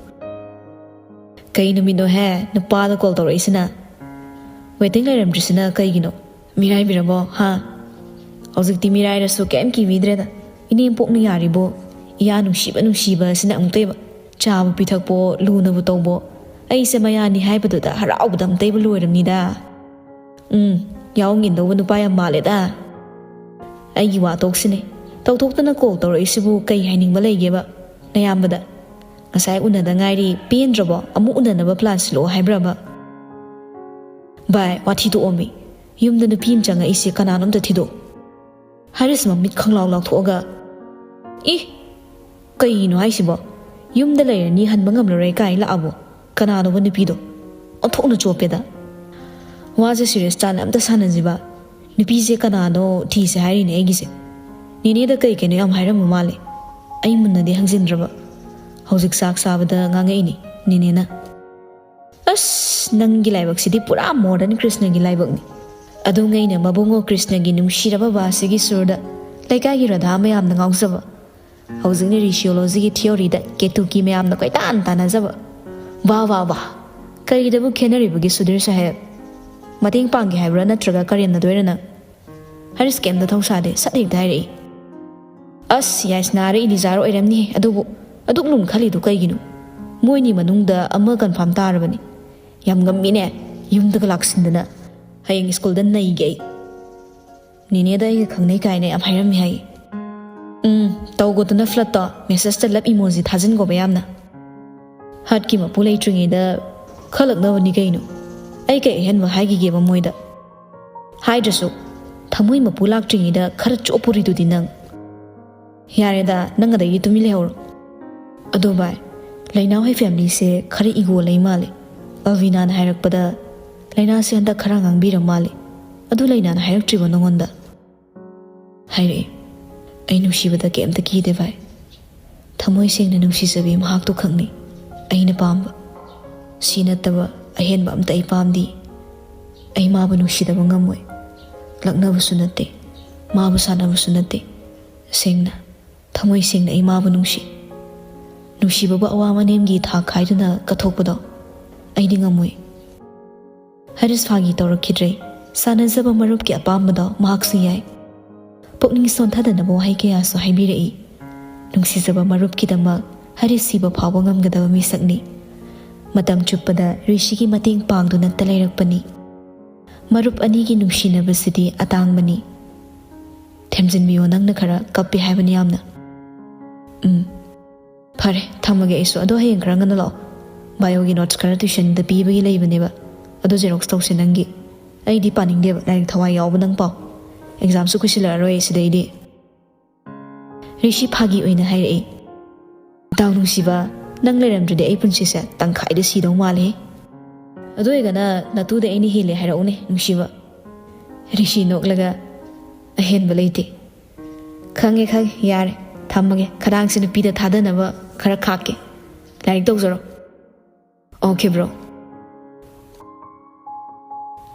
"ꯀꯩ ꯅꯨꯃꯤꯠꯅꯣꯍꯦ ꯅꯨꯄꯥꯗ ꯀꯣꯜ ꯇꯧꯔꯛꯏꯁꯤꯅ? ꯋꯦꯇꯤꯡ ꯂꯩꯔꯝꯗ꯭ꯔꯤꯁꯤꯅ ꯀꯩꯒꯤꯅꯣ? ꯃꯤꯔꯥꯏꯕꯤꯔꯕꯣ, ꯍꯥ?" "ꯍꯧꯖꯤꯛꯇꯤ ꯃꯤꯔꯥꯏꯔꯁꯨ ꯀꯩꯝ ꯀꯤꯕꯤꯗ꯭ꯔꯦꯗ꯫ ꯏꯅꯦꯝꯄꯣꯛꯅ ꯌꯥꯔꯤꯕꯣ? ꯏꯌꯥ ꯅꯨꯡꯁꯤꯕ ꯅꯨꯡꯁꯤꯕ ꯑꯁꯤꯅ ꯑꯃꯨꯛꯇꯣꯏꯕ꯫ ꯆꯥꯕ ꯄꯤꯊꯛꯄꯣ, ꯂꯨꯅꯕꯨ ꯇꯧꯕꯣ꯫ ꯑꯩꯁꯦ ꯃꯌꯥꯅꯤ ꯍꯥꯏꯕꯗꯨꯗ ꯍꯔꯥꯎꯕꯗ ꯑꯃꯨꯛꯇꯣꯏꯕ ꯂꯣꯏꯔꯝꯅꯤꯗ꯫ ꯎꯝ, ꯌꯥꯎ ꯉꯤꯟꯗꯧꯕ ꯅꯨꯄꯥ ꯌꯥꯝ ꯃꯥꯜꯂꯦꯗ꯫ ꯑꯩꯒꯤ ꯋꯥ ꯇꯣꯛꯁꯤꯅꯦ꯫ ꯇꯧꯊꯣꯛꯇꯅ ꯀꯣꯜ ꯇꯧꯔꯛꯏꯁꯤꯕꯨ ꯀꯩ ꯍꯥꯏꯅꯤꯡꯕ ꯂꯩꯒꯦꯕ ꯅꯌꯥꯝꯕꯗ? ꯉꯁꯥꯏ ꯎꯅꯗ ꯉꯥꯏꯔꯤ, ꯄꯦꯟꯗ꯭ꯔꯕꯣ? ꯑꯃꯨꯛ ꯎꯅꯅꯕ ꯄ꯭ꯂꯥꯟ ꯁꯤꯜꯂꯛꯑꯣ ꯍꯥꯏꯕ꯭ꯔꯕ?" "ꯚꯥꯏ, ꯋꯥꯊꯤ ꯇꯣꯛꯑꯣꯃꯤ꯫ ꯌꯨꯝꯗ ꯅꯨꯄꯤ ꯑꯃ ꯆꯪꯉꯛꯏꯁꯦ ꯀꯅꯥꯅꯣ ꯑꯝꯇ ꯊꯤꯗꯣꯛ꯫" ꯍꯥꯔꯤꯁ ꯃꯃꯤꯠ ꯈꯪꯂꯥꯎ ꯂꯥꯎꯊꯣꯛꯑꯒ, "ꯏ! ꯀꯩꯅꯣ ꯍꯥꯏꯁꯤꯕꯣ? ꯌꯨꯝꯗ ꯂꯩꯔꯅꯤ, ꯍꯟꯕ ꯉꯝꯂꯔꯣꯏ ꯀꯥꯏꯅ ꯂꯥꯛꯑꯕꯣ? ꯀꯅꯥꯅꯣꯕ ꯅꯨꯄꯤꯗꯣ? ꯑꯣꯟꯊꯣꯛꯅ ꯆꯣꯞꯄꯦꯗ꯫ ꯋꯥꯁꯦ ꯁꯤꯔꯤꯌꯁ ꯇꯥꯅ ꯑꯝꯇ ꯁꯥꯟꯅꯁꯤꯕ꯫ ꯅꯨꯄꯤꯁꯦ ꯀꯅꯥꯅꯣ ꯊꯤꯁꯦ ꯍꯥꯏꯔꯤꯅꯦ ꯑꯩꯒꯤꯁꯦ꯫ ꯅꯦꯅꯦꯗ ꯀꯩ ꯀꯩꯅꯣ ꯌꯥꯝ ꯍꯥꯏꯔꯝꯕ ꯃꯥꯜꯂꯦ꯫ ꯑꯩ ꯃꯨꯟꯅꯗꯤ ꯍꯪꯖꯤꯟꯗ꯭ꯔꯕ꯫ ꯍꯧꯖꯤꯛ ꯆꯥꯛ ꯆꯥꯕꯗ ꯉꯥꯡꯉꯛꯏꯅꯦ ꯅꯦꯅꯦꯅ꯫ ꯑꯁ, ꯅꯪꯒꯤ ꯂꯥꯏꯕꯛꯁꯤꯗꯤ ꯄꯨꯔꯥ ꯃꯣꯗꯔꯟ ꯀ꯭ꯔꯤꯁꯅꯒꯤ ꯂꯥꯏꯕꯛꯅꯤ꯫ ꯑꯗꯨꯉꯩꯅ ꯃꯕꯨꯡꯉꯣ ꯀ꯭ꯔꯤꯁꯅꯒꯤ ꯅꯨꯡꯁꯤꯔꯕ ꯕꯥꯁꯤꯒꯤ ꯁꯨꯔꯗ ꯂꯩꯀꯥꯏꯒꯤ ꯔꯥꯙꯥ ꯃꯌꯥꯝꯅ ꯉꯥꯎꯖꯕ, ꯍꯧꯖꯤꯛꯅ ꯔꯤꯁꯤꯌꯣꯂꯣꯖꯤꯒꯤ ꯊꯤꯑꯣꯔꯤꯗ ꯀꯦꯇꯨꯀꯤ ꯃꯌꯥꯝꯅ ꯀꯣꯏꯇꯥꯟ ꯇꯥꯟꯅꯖꯕ꯫ ꯋꯥ, ꯋꯥ, ꯋꯥ! ꯀꯔꯤꯗꯕꯨ ꯈꯦꯠꯅꯔꯤꯕꯒꯦ ꯁꯨꯙꯤꯔ ꯁꯥꯍꯦꯕ? ꯃꯇꯦꯡ ꯄꯥꯡꯒꯦ ꯍꯥꯏꯕ꯭ꯔꯥ ꯅꯠꯇ꯭ꯔꯒ ꯀꯔꯦꯝꯅꯗꯣꯏꯔꯥ ꯅꯪ?" ꯍꯔꯤꯁ ꯀꯩꯝꯇ ꯊꯧꯁꯥꯗꯦ, ꯁꯠ ꯍꯦꯛꯇ ꯍꯥꯏꯔꯛꯏ꯫ "ꯑꯁ, ꯌꯥꯏꯁꯅꯥꯔ ꯏꯂꯤꯖꯥꯔ ꯑꯣꯏꯔꯝꯅꯤ꯫ ꯑꯗꯨꯕꯨ ꯑꯗꯨꯛ ꯂꯨꯅ ꯈꯜꯂꯤꯗꯨ ꯀꯩꯒꯤꯅꯣ? ꯃꯣꯏꯅꯤ ꯃꯅꯨꯡꯗ ꯑꯃ ꯀꯟꯐꯥꯔꯝ ꯇꯥꯔꯕꯅꯤ꯫ ꯌꯥꯝ ꯉꯝꯃꯤꯅꯦ, ꯌꯨꯝꯗꯒ ꯂꯥꯛꯁꯤꯟꯗꯅ꯫ ꯍꯌꯦꯡ ꯁ꯭ꯀꯨꯜꯗ ꯅꯩꯒꯦ ꯑꯩ꯫ ꯅꯦꯅꯦꯗ ꯑꯩꯒ ꯈꯪꯅꯩ ꯀꯥꯏꯅ ꯌꯥꯝ ꯍꯥꯏꯔꯝꯃꯤ ꯍꯥꯏ꯫ ꯎꯝ, ꯇꯧꯒꯣꯗꯅ ꯐ꯭ꯂꯠꯇꯣ, ꯃꯦꯁꯦꯖꯇ ꯂꯞ ꯏꯃꯣꯖꯤ ꯊꯥꯖꯤꯟꯒꯣꯕ ꯌꯥꯝꯅ꯫ ꯍꯥꯔꯠꯀꯤ ꯃꯄꯨ ꯂꯩꯇ꯭ꯔꯤꯉꯩꯗ ꯈꯜꯂꯛꯅꯕꯅꯤ ꯀꯩꯅꯣ꯫ ꯑꯩ ꯀꯩ ꯑꯍꯦꯟꯕ ꯍꯥꯏꯈꯤꯒꯦꯕ ꯃꯣꯏꯗ? ꯍꯥꯏꯗ꯭ꯔꯁꯨ, ꯊꯃꯣꯏ ꯃꯄꯨ ꯂꯥꯛꯇ꯭ꯔꯤꯉꯩꯗ ꯈꯔ ꯆꯣꯞꯄꯨꯔꯤꯗꯨꯗꯤ ꯅꯪ꯫ ꯌꯥꯔꯦꯗ, ꯅꯪ ꯑꯗꯒꯤ ꯇꯨꯃꯤꯟ ꯂꯩꯍꯧꯔꯣ꯫ ꯑꯗꯣ ꯚꯥꯏ, ꯂꯩꯅꯥ ꯍꯣꯏ ꯐꯦꯃꯤꯂꯤꯁꯦ ꯈꯔ ꯏꯒꯣ ꯂꯩ ꯃꯥꯜꯂꯦ꯫ ꯑꯜꯕꯤꯅꯥꯅ ꯍꯥꯏꯔꯛꯄꯗ ꯂꯩꯅꯥꯁꯦ ꯍꯟꯗꯛ ꯈꯔ ꯉꯥꯡꯕꯤꯔ ꯃꯥꯜꯂꯦ꯫ ꯑꯗꯨ ꯂꯩꯅꯥꯅ ꯍꯥꯏꯔꯛꯇ꯭ꯔꯤꯕꯣ ꯅꯉꯣꯟꯗ? ꯍꯥꯏꯔꯛꯑꯦ꯫ ꯑꯩ ꯅꯨꯡꯁꯤꯕꯗ ꯀꯩꯝꯇ ꯀꯤꯗꯦ ꯚꯥꯏ꯫ ꯊꯃꯣꯏ ꯁꯦꯡꯅ ꯅꯨꯡꯁꯤꯖꯕꯤ ꯃꯍꯥꯛꯇꯨ ꯈꯛꯅꯤ꯫ ꯑꯩꯅ ꯄꯥꯝꯕ ꯁꯤ ꯅꯠꯇꯕ ꯑꯍꯦꯟꯕ ꯑꯝꯇ ꯑꯩ ꯄꯥꯝꯗꯦ꯫ ꯑꯩ ꯃꯥꯕꯨ ꯅꯨꯡꯁꯤꯗꯕ ꯉꯝꯃꯣꯏ꯫ ꯂꯛꯅꯕꯁꯨ ꯅꯠꯇꯦ, ꯃꯥꯕꯨ ꯁꯥꯟꯅꯕꯁꯨ ꯅꯠꯇꯦ꯫ ꯁꯦꯡꯅ, ꯊꯃꯣꯏ ꯁꯦꯡꯅ ꯑꯩ ꯃꯥꯕꯨ ꯅꯨꯡꯁꯤ꯫ ꯅꯨꯡꯁꯤꯕꯕꯨ ꯑꯋꯥ ꯃꯅꯦꯝꯒꯤ ꯊꯥꯛ ꯈꯥꯏꯗꯨꯅ ꯀꯠꯊꯣꯛꯄꯗꯣ ꯑꯩꯗꯤ ꯉꯝꯃꯣꯏ꯫ ꯍꯔꯤꯁ ꯐꯥꯒꯤ ꯇꯧꯔꯛꯈꯤꯗ꯭ꯔꯦ꯫ ꯁꯥꯟꯅꯖꯕ ꯃꯔꯨꯞꯀꯤ ꯑꯄꯥꯝꯕꯗꯣ ꯃꯍꯥꯛꯁꯨ ꯌꯥꯏ꯫ ꯄꯨꯛꯅꯤꯡ ꯁꯣꯟꯊꯗꯅꯕ ꯋꯥꯍꯩ ꯀꯌꯥꯁꯨ ꯍꯥꯏꯕꯤꯔꯛꯏ꯫ ꯅꯨꯡꯁꯤꯖꯕ ꯃꯔꯨꯞꯀꯤꯗꯃꯛ ꯍꯔꯤꯁ ꯁꯤꯕ ꯐꯥꯎꯕ ꯉꯝꯒꯗꯕ ꯃꯤꯁꯛꯅꯤ꯫ ꯃꯇꯝ ꯆꯨꯞꯄꯗ ꯔꯤꯁꯤꯒꯤ ꯃꯇꯦꯡ ꯄꯥꯡꯗꯨꯅꯇ ꯂꯩꯔꯛꯄꯅꯤ꯫ ꯃꯔꯨꯞ ꯑꯅꯤꯒꯤ ꯅꯨꯡꯁꯤꯅꯕꯁꯤꯗꯤ ꯑꯇꯥꯡꯕꯅꯤ꯫ ꯊꯦꯝꯖꯤꯟꯕꯤꯌꯣ, ꯅꯪꯅ ꯈꯔ ꯀꯞꯄꯤ ꯍꯥꯏꯕꯅꯤ ꯌꯥꯝꯅ꯫ ꯎꯝ, ꯐꯔꯦ, ꯊꯝꯃꯒꯦ ꯑꯩꯁꯨ꯫ ꯑꯗꯣ ꯍꯌꯦꯡ ꯈꯔ ꯉꯟꯅ ꯂꯥꯛꯑꯣ꯫ ꯕꯥꯏꯑꯣꯒꯤ ꯅꯣꯠꯁ ꯈꯔ ꯇ꯭ꯌꯨꯁꯟꯗ ꯄꯤꯕꯒꯤ ꯂꯩꯕꯅꯦꯕ, ꯑꯗꯨ ꯖꯦꯔꯣꯛꯁ ꯇꯧꯁꯦ ꯅꯪꯒꯤ꯫ ꯑꯩꯗꯤ ꯄꯥꯅꯤꯡꯗꯦꯕ, ꯂꯥꯏꯔꯤꯛ ꯊꯋꯥꯏ ꯌꯥꯎꯕ ꯅꯪ ꯄꯥꯎ꯫ ꯑꯦꯛꯖꯥꯝꯁꯨ ꯀꯨꯏꯁꯤꯜꯂꯛꯑꯔꯣꯏ ꯁꯤꯗꯩꯗꯤ꯫ ꯔꯤꯁꯤ ꯐꯥꯒꯤ ꯑꯣꯏꯅ ꯍꯥꯏꯔꯛꯏ, "ꯏꯇꯥꯎ ꯅꯨꯡꯁꯤꯕ, ꯅꯪ ꯂꯩꯔꯝꯗ꯭ꯔꯗꯤ ꯑꯩ ꯄꯨꯟꯁꯤꯁꯦ ꯇꯪꯈꯥꯏꯗ ꯁꯤꯗꯧ ꯃꯥꯜꯂꯦ꯫ ꯑꯗꯨ ꯑꯣꯏꯔꯒꯅ ꯅꯇꯨꯗ ꯑꯩꯅ ꯍꯦꯜꯂꯦ ꯍꯥꯏꯔꯛꯎꯅꯦ ꯅꯨꯡꯁꯤꯕ?" ꯔꯤꯁꯤ ꯅꯣꯛꯂꯒ, "ꯑꯍꯦꯟꯕ ꯂꯩꯇꯦ꯫ ꯈꯪꯉꯦ, ꯈꯪꯉꯦ, ꯌꯥꯔꯦ, ꯊꯝꯃꯒꯦ꯫ ꯈꯗꯥꯡꯁꯦ ꯅꯨꯄꯤꯗ ꯊꯥꯗꯅꯕ ꯈꯔ ꯈꯥꯛꯀꯦ꯫ ꯂꯥꯏꯔꯤꯛ ꯇꯧꯖꯔꯣ꯫" "Okay, bro."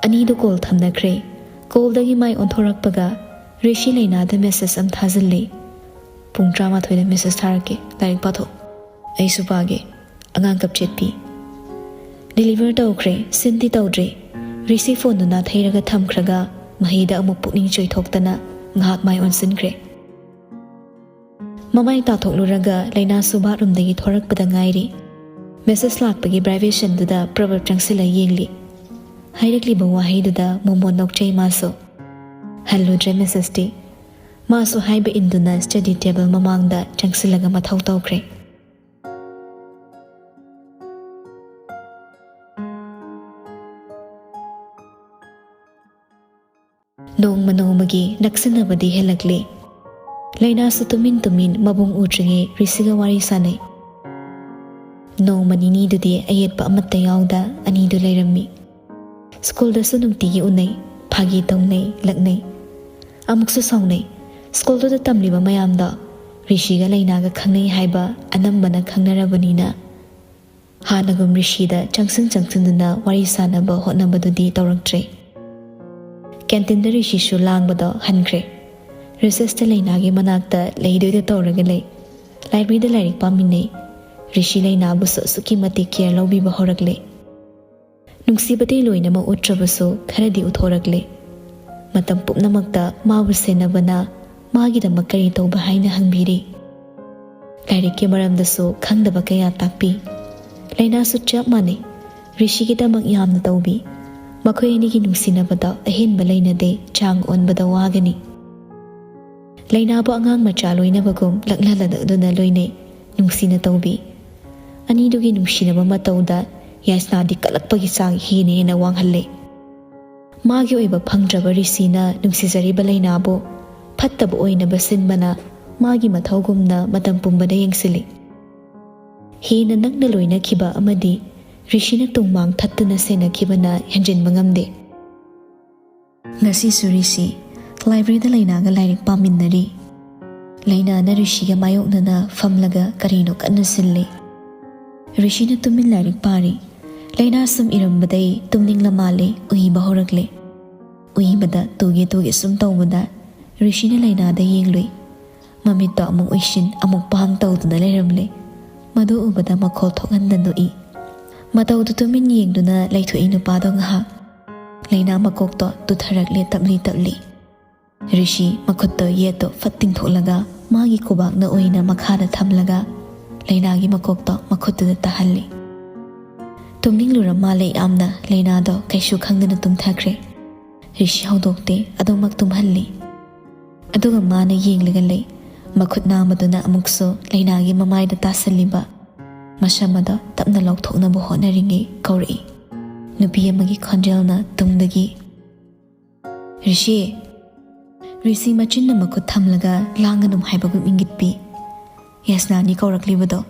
ꯑꯅꯤꯗꯨ ꯀꯣꯜ ꯊꯝꯅꯈ꯭ꯔꯦ꯫ ꯀꯣꯜꯗꯒꯤ ꯃꯥꯏ ꯑꯣꯟꯊꯣꯔꯛꯄꯒ ꯔꯤꯁꯤ ꯂꯩꯅꯥꯗ ꯃꯦꯁꯦꯖ ꯑꯃ ꯊꯥꯖꯤꯜꯂꯤ꯫ "ꯄꯨꯡ ꯇꯔꯥꯃꯥꯊꯣꯏꯗ ꯃꯦꯁꯦꯖ ꯊꯥꯔꯛꯀꯦ, ꯂꯥꯏꯔꯤꯛ ꯄꯥꯊꯣꯛ꯫" "ꯑꯩꯁꯨ ꯄꯥꯒꯦ, ꯑꯉꯥꯡ ꯀꯞꯆꯦꯠꯄꯤ꯫" ꯗꯤꯂꯤꯚꯔ ꯇꯧꯈ꯭ꯔꯦ, ꯁꯤꯟꯗꯤ ꯇꯧꯗ꯭ꯔꯤ꯫ ꯔꯤꯁꯤ ꯐꯣꯟꯗꯨ ꯅꯥꯊꯩꯔꯒ ꯊꯝꯈ꯭ꯔꯒ ꯃꯍꯩꯗ ꯑꯃꯨꯛ ꯄꯨꯛꯅꯤꯡ ꯆꯣꯏꯊꯣꯛꯇꯅ ꯉꯥꯏꯍꯥꯛ ꯃꯥꯏ ꯑꯣꯟꯁꯤꯟꯈ꯭ꯔꯦ꯫ ꯃꯃꯥꯏ ꯇꯥꯊꯣꯛꯂꯨꯔꯒ ꯂꯩꯅꯥꯁꯨ ꯕꯥꯠꯔꯨꯝꯗꯒꯤ ꯊꯣꯔꯛꯄꯗ ꯉꯥꯏꯔꯤ꯫ ꯃꯦꯁꯦꯖ ꯂꯥꯛꯄꯒꯤ ꯚꯥꯏꯕ꯭ꯔꯦꯁꯟꯗꯨꯗ ꯄ꯭ꯔꯕꯞ ꯆꯪꯁꯤꯜꯂ ꯌꯦꯡꯂꯤ꯫ ꯍꯥꯏꯔꯛꯂꯤꯕ ꯋꯥꯍꯩꯗꯨꯗ ꯃꯣꯃꯣꯟ ꯅꯣꯛꯆꯩ ꯃꯥꯁꯨ꯫ ꯍꯜꯂꯨꯗ꯭ꯔꯦ ꯃꯦꯁꯦꯖꯇꯤ꯫ ꯃꯥꯁꯨ ꯍꯥꯏꯕ ꯏꯟꯗꯨꯅ ꯁ꯭ꯇꯗꯤ ꯇꯦꯕꯜ ꯃꯃꯥꯡꯗ ꯆꯪꯁꯤꯜꯂꯒ ꯃꯊꯧ ꯇꯧꯈ꯭ꯔꯦ꯫ ꯅꯣꯡꯃ ꯅꯣꯡꯃꯒꯤ ꯅꯛꯁꯤꯟꯅꯕꯗꯤ ꯍꯦꯜꯂꯛꯂꯤ꯫ ꯂꯩꯅꯥꯁꯨ ꯇꯨꯃꯤꯟ ꯇꯨꯃꯤꯟ ꯃꯕꯨꯡ ꯎꯗ꯭ꯔꯤꯉꯩ ꯔꯤꯁꯤꯒ ꯋꯥꯔꯤ ꯁꯥꯟꯅꯩ꯫ ꯅꯣꯡꯃ ꯅꯤꯅꯤꯗꯨꯗꯤ ꯑꯌꯦꯠꯄ ꯑꯃꯠꯇ ꯌꯥꯎꯗ ꯑꯅꯤꯗꯨ ꯂꯩꯔꯝꯃꯤ꯫ ꯁ꯭ꯀꯨꯜꯗꯁꯨ ꯅꯨꯡꯇꯤꯒꯤ ꯎꯅꯩ, ꯐꯥꯒꯤ ꯇꯧꯅꯩ, ꯂꯛꯅꯩ꯫ ꯑꯃꯨꯛꯁꯨ ꯁꯥꯎꯅꯩ꯫ ꯁ꯭ꯀꯨꯜꯗꯨꯗ ꯇꯝꯂꯤꯕ ꯃꯌꯥꯝꯗꯣ ꯔꯤꯁꯤꯒ ꯂꯩꯅꯥꯒ ꯈꯪꯅꯩ ꯍꯥꯏꯕ ꯑꯅꯝꯕꯅ ꯈꯪꯅꯔꯕꯅꯤꯅ ꯍꯥꯟꯅꯒꯨꯝ ꯔꯤꯁꯤꯗ ꯆꯪꯁꯤꯟ ꯆꯪꯁꯤꯟꯗꯨꯅ ꯋꯥꯔꯤ ꯁꯥꯟꯅꯕ ꯍꯣꯠꯅꯕꯗꯨꯗꯤ ꯇꯧꯔꯛꯇ꯭ꯔꯦ꯫ ꯀꯦꯟꯇꯤꯟꯗ ꯔꯤꯁꯤꯁꯨ ꯂꯥꯡꯕꯗꯣ ꯍꯟꯈ꯭ꯔꯦ꯫ ꯔꯤꯁꯦꯁꯇ ꯂꯩꯅꯥꯒꯤ ꯃꯅꯥꯛꯇ ꯂꯩꯗꯣꯏꯗ ꯇꯧꯔꯒ ꯂꯩ꯫ ꯂꯥꯏꯕ꯭ꯔꯦꯔꯤꯗ ꯂꯥꯏꯔꯤꯛ ꯄꯥꯃꯤꯟꯅꯩ꯫ ꯔꯤꯁꯤ ꯂꯩꯅꯥꯕꯨꯁꯨ ꯑꯁꯨꯛꯀꯤ ꯃꯇꯤꯛ ꯀꯦꯌꯔ ꯂꯧꯕꯤꯕ ꯍꯧꯔꯛꯂꯦ꯫ ꯅꯨꯡꯁꯤꯕꯗꯤ ꯂꯣꯏꯅꯃꯛ ꯎꯠꯇ꯭ꯔꯕꯁꯨ ꯈꯔꯗꯤ ꯎꯠꯊꯣꯔꯛꯂꯦ꯫ ꯃꯇꯝ ꯄꯨꯝꯅꯃꯛꯇ ꯃꯥꯕꯨ ꯁꯦꯟꯅꯕꯅ ꯃꯥꯒꯤꯗꯃꯛ ꯀꯔꯤ ꯇꯧꯕ ꯍꯥꯏꯅ ꯍꯪꯕꯤꯔꯤ꯫ ꯂꯥꯏꯔꯤꯛꯀꯤ ꯃꯔꯝꯗꯁꯨ ꯈꯪꯗꯕ ꯀꯌꯥ ꯇꯥꯛꯄꯤ꯫ ꯂꯩꯅꯥꯁꯨ ꯆꯞ ꯃꯥꯟꯅꯩ꯫ ꯔꯤꯁꯤꯒꯤꯗꯃꯛ ꯌꯥꯝꯅ ꯇꯧꯕꯤ꯫ ꯃꯈꯣꯏ ꯑꯅꯤꯒꯤ ꯅꯨꯡꯁꯤꯅꯕꯗ ꯑꯍꯦꯟꯕ ꯂꯩꯅꯗꯦ, ꯆꯥꯡ ꯑꯣꯟꯕꯗ ꯋꯥꯒꯅꯤ꯫ ꯂꯩꯅꯥꯕꯨ ꯑꯉꯥꯡ ꯃꯆꯥ ꯂꯣꯏꯅꯕꯒꯨꯝ ꯂꯛꯅ ꯂꯛꯅꯗꯨꯅ ꯂꯣꯏꯅꯩ, ꯅꯨꯡꯁꯤꯅ ꯇꯧꯕꯤ꯫ ꯑꯅꯤꯗꯨꯒꯤ ꯅꯨꯡꯁꯤꯅꯕ ꯃꯇꯧꯗ ꯌꯥꯏꯁꯅꯥꯗꯤ ꯀꯜꯂꯛꯄꯒꯤ ꯆꯥꯡ ꯍꯦꯟꯅ ꯍꯦꯟꯅ ꯋꯥꯡꯍꯜꯂꯦ꯫ ꯃꯥꯒꯤ ꯑꯣꯏꯕ ꯐꯪꯗ꯭ꯔꯕ ꯔꯤꯁꯤꯅ ꯅꯨꯡꯁꯤꯖꯔꯤꯕ ꯂꯩꯅꯥꯕꯨ ꯐꯠꯇꯕ ꯑꯣꯏꯅꯕ ꯁꯤꯟꯕꯅ ꯃꯥꯒꯤ ꯃꯊꯧꯒꯨꯝꯅ ꯃꯇꯝ ꯄꯨꯝꯕꯗ ꯌꯦꯡꯁꯤꯜꯂꯤ꯫ ꯍꯦꯟꯅ ꯅꯛꯅ ꯂꯣꯏꯅꯈꯤꯕ ꯑꯃꯗꯤ ꯔꯤꯁꯤꯅ ꯇꯨꯡꯃꯥꯡ ꯊꯠꯇꯨꯅ ꯁꯦꯟꯅꯈꯤꯕꯅ ꯍꯦꯟꯖꯤꯟꯕ ꯉꯝꯗꯦ꯫ ꯉꯁꯤꯁꯨ ꯔꯤꯁꯤ ꯂꯥꯏꯕ꯭ꯔꯦꯔꯤꯗ ꯂꯩꯅꯥꯒ ꯂꯥꯏꯔꯤꯛ ꯄꯥꯃꯤꯟꯅꯔꯤ꯫ ꯂꯩꯅꯥꯅ ꯔꯤꯁꯤꯒ ꯃꯥꯌꯣꯛꯅꯅ ꯐꯝꯂꯒ ꯀꯔꯤꯅꯣ ꯀꯟꯅ ꯁꯤꯜꯂꯤ꯫ ꯔꯤꯁꯤꯅ ꯇꯨꯃꯤꯟ ꯂꯥꯏꯔꯤꯛ ꯄꯥꯔꯤ꯫ ꯂꯩꯅꯥ ꯁꯨꯝ ꯏꯔꯝꯕꯗꯩ ꯇꯨꯝꯅꯤꯡꯂ ꯃꯥꯜꯂꯦ, ꯎꯏꯕ ꯍꯧꯔꯛꯂꯦ꯫ ꯎꯏꯕꯗ ꯇꯨꯒꯦ ꯇꯨꯒꯦ ꯁꯨꯝ ꯇꯧꯕꯗ ꯔꯤꯁꯤꯅ ꯂꯩꯅꯥꯗ ꯌꯦꯡꯂꯨꯏ꯫ ꯃꯃꯤꯠꯇꯣ ꯑꯃꯨꯛ ꯎꯏꯁꯤꯟ ꯑꯃꯨꯛ ꯄꯥꯡ ꯇꯧꯗꯨꯅ ꯂꯩꯔꯝꯂꯦ꯫ ꯃꯗꯨ ꯎꯕꯗ ꯃꯈꯣꯜ ꯊꯣꯛꯍꯟꯗ ꯅꯣꯛꯏ꯫ ꯃꯇꯧꯗꯨ ꯇꯨꯃꯤꯟ ꯌꯦꯡꯗꯨꯅ ꯂꯩꯊꯣꯛꯏ ꯅꯨꯄꯥꯗꯣ ꯉꯥꯏꯍꯥꯛ꯫ ꯂꯩꯅꯥ ꯃꯀꯣꯛꯇꯣ ꯇꯨꯊꯔꯛꯂꯦ ꯇꯞꯂꯤ ꯇꯞꯂꯤ꯫ ꯔꯤꯁꯤ ꯃꯈꯨꯠꯇꯣ ꯌꯦꯠꯇꯣ ꯐꯠ ꯇꯤꯡꯊꯣꯛꯂꯒ ꯃꯥꯒꯤ ꯈꯨꯕꯥꯛꯅ ꯑꯣꯏꯅ ꯃꯈꯥꯗ ꯊꯝꯂꯒ ꯂꯩꯅꯥꯒꯤ ꯃꯀꯣꯛꯇꯣ ꯃꯈꯨꯠꯇꯨꯗ ꯇꯥꯍꯜꯂꯤ꯫ ꯇꯨꯝꯅꯤꯡꯂꯨꯔ ꯃꯥꯜꯂꯦ ꯌꯥꯝꯅ, ꯂꯩꯅꯥꯗꯣ ꯀꯩꯁꯨ ꯈꯪꯗꯅ ꯇꯨꯝꯊꯈ꯭ꯔꯦ꯫ ꯔꯤꯁꯤ ꯍꯧꯗꯣꯛꯇꯦ, ꯑꯗꯨꯃꯛ ꯇꯨꯝꯍꯜꯂꯤ꯫ ꯑꯗꯨꯒ ꯃꯥꯅ ꯌꯦꯡꯂꯒ ꯂꯩ꯫ ꯃꯈꯨꯠ ꯅꯥꯝꯃꯗꯨꯅ ꯑꯃꯨꯛꯁꯨ ꯂꯩꯅꯥꯒꯤ ꯃꯃꯥꯏꯗ ꯇꯥꯁꯜꯂꯤꯕ꯫ ꯃꯁꯝ ꯑꯗꯣ ꯇꯞꯅ ꯂꯧꯊꯣꯛꯅꯕ ꯍꯣꯠꯅꯔꯤꯉꯩ ꯀꯧꯔꯛꯏ꯫ ꯅꯨꯄꯤ ꯑꯃꯒꯤ ꯈꯣꯟꯖꯦꯜꯅ ꯇꯨꯡꯗꯒꯤ, "ꯔꯤꯁꯤ!" ꯔꯤꯁꯤ ꯃꯆꯤꯟꯅ ꯃꯈꯨꯠ ꯊꯝꯂꯒ ꯂꯥꯡꯒꯅꯨ ꯍꯥꯏꯕꯒꯨꯝ ꯏꯪꯒꯤꯠ ꯄꯤ꯫ ꯌꯥꯏꯁꯅꯥꯅꯤ ꯀꯧꯔꯛꯂꯤꯕꯗꯣ꯫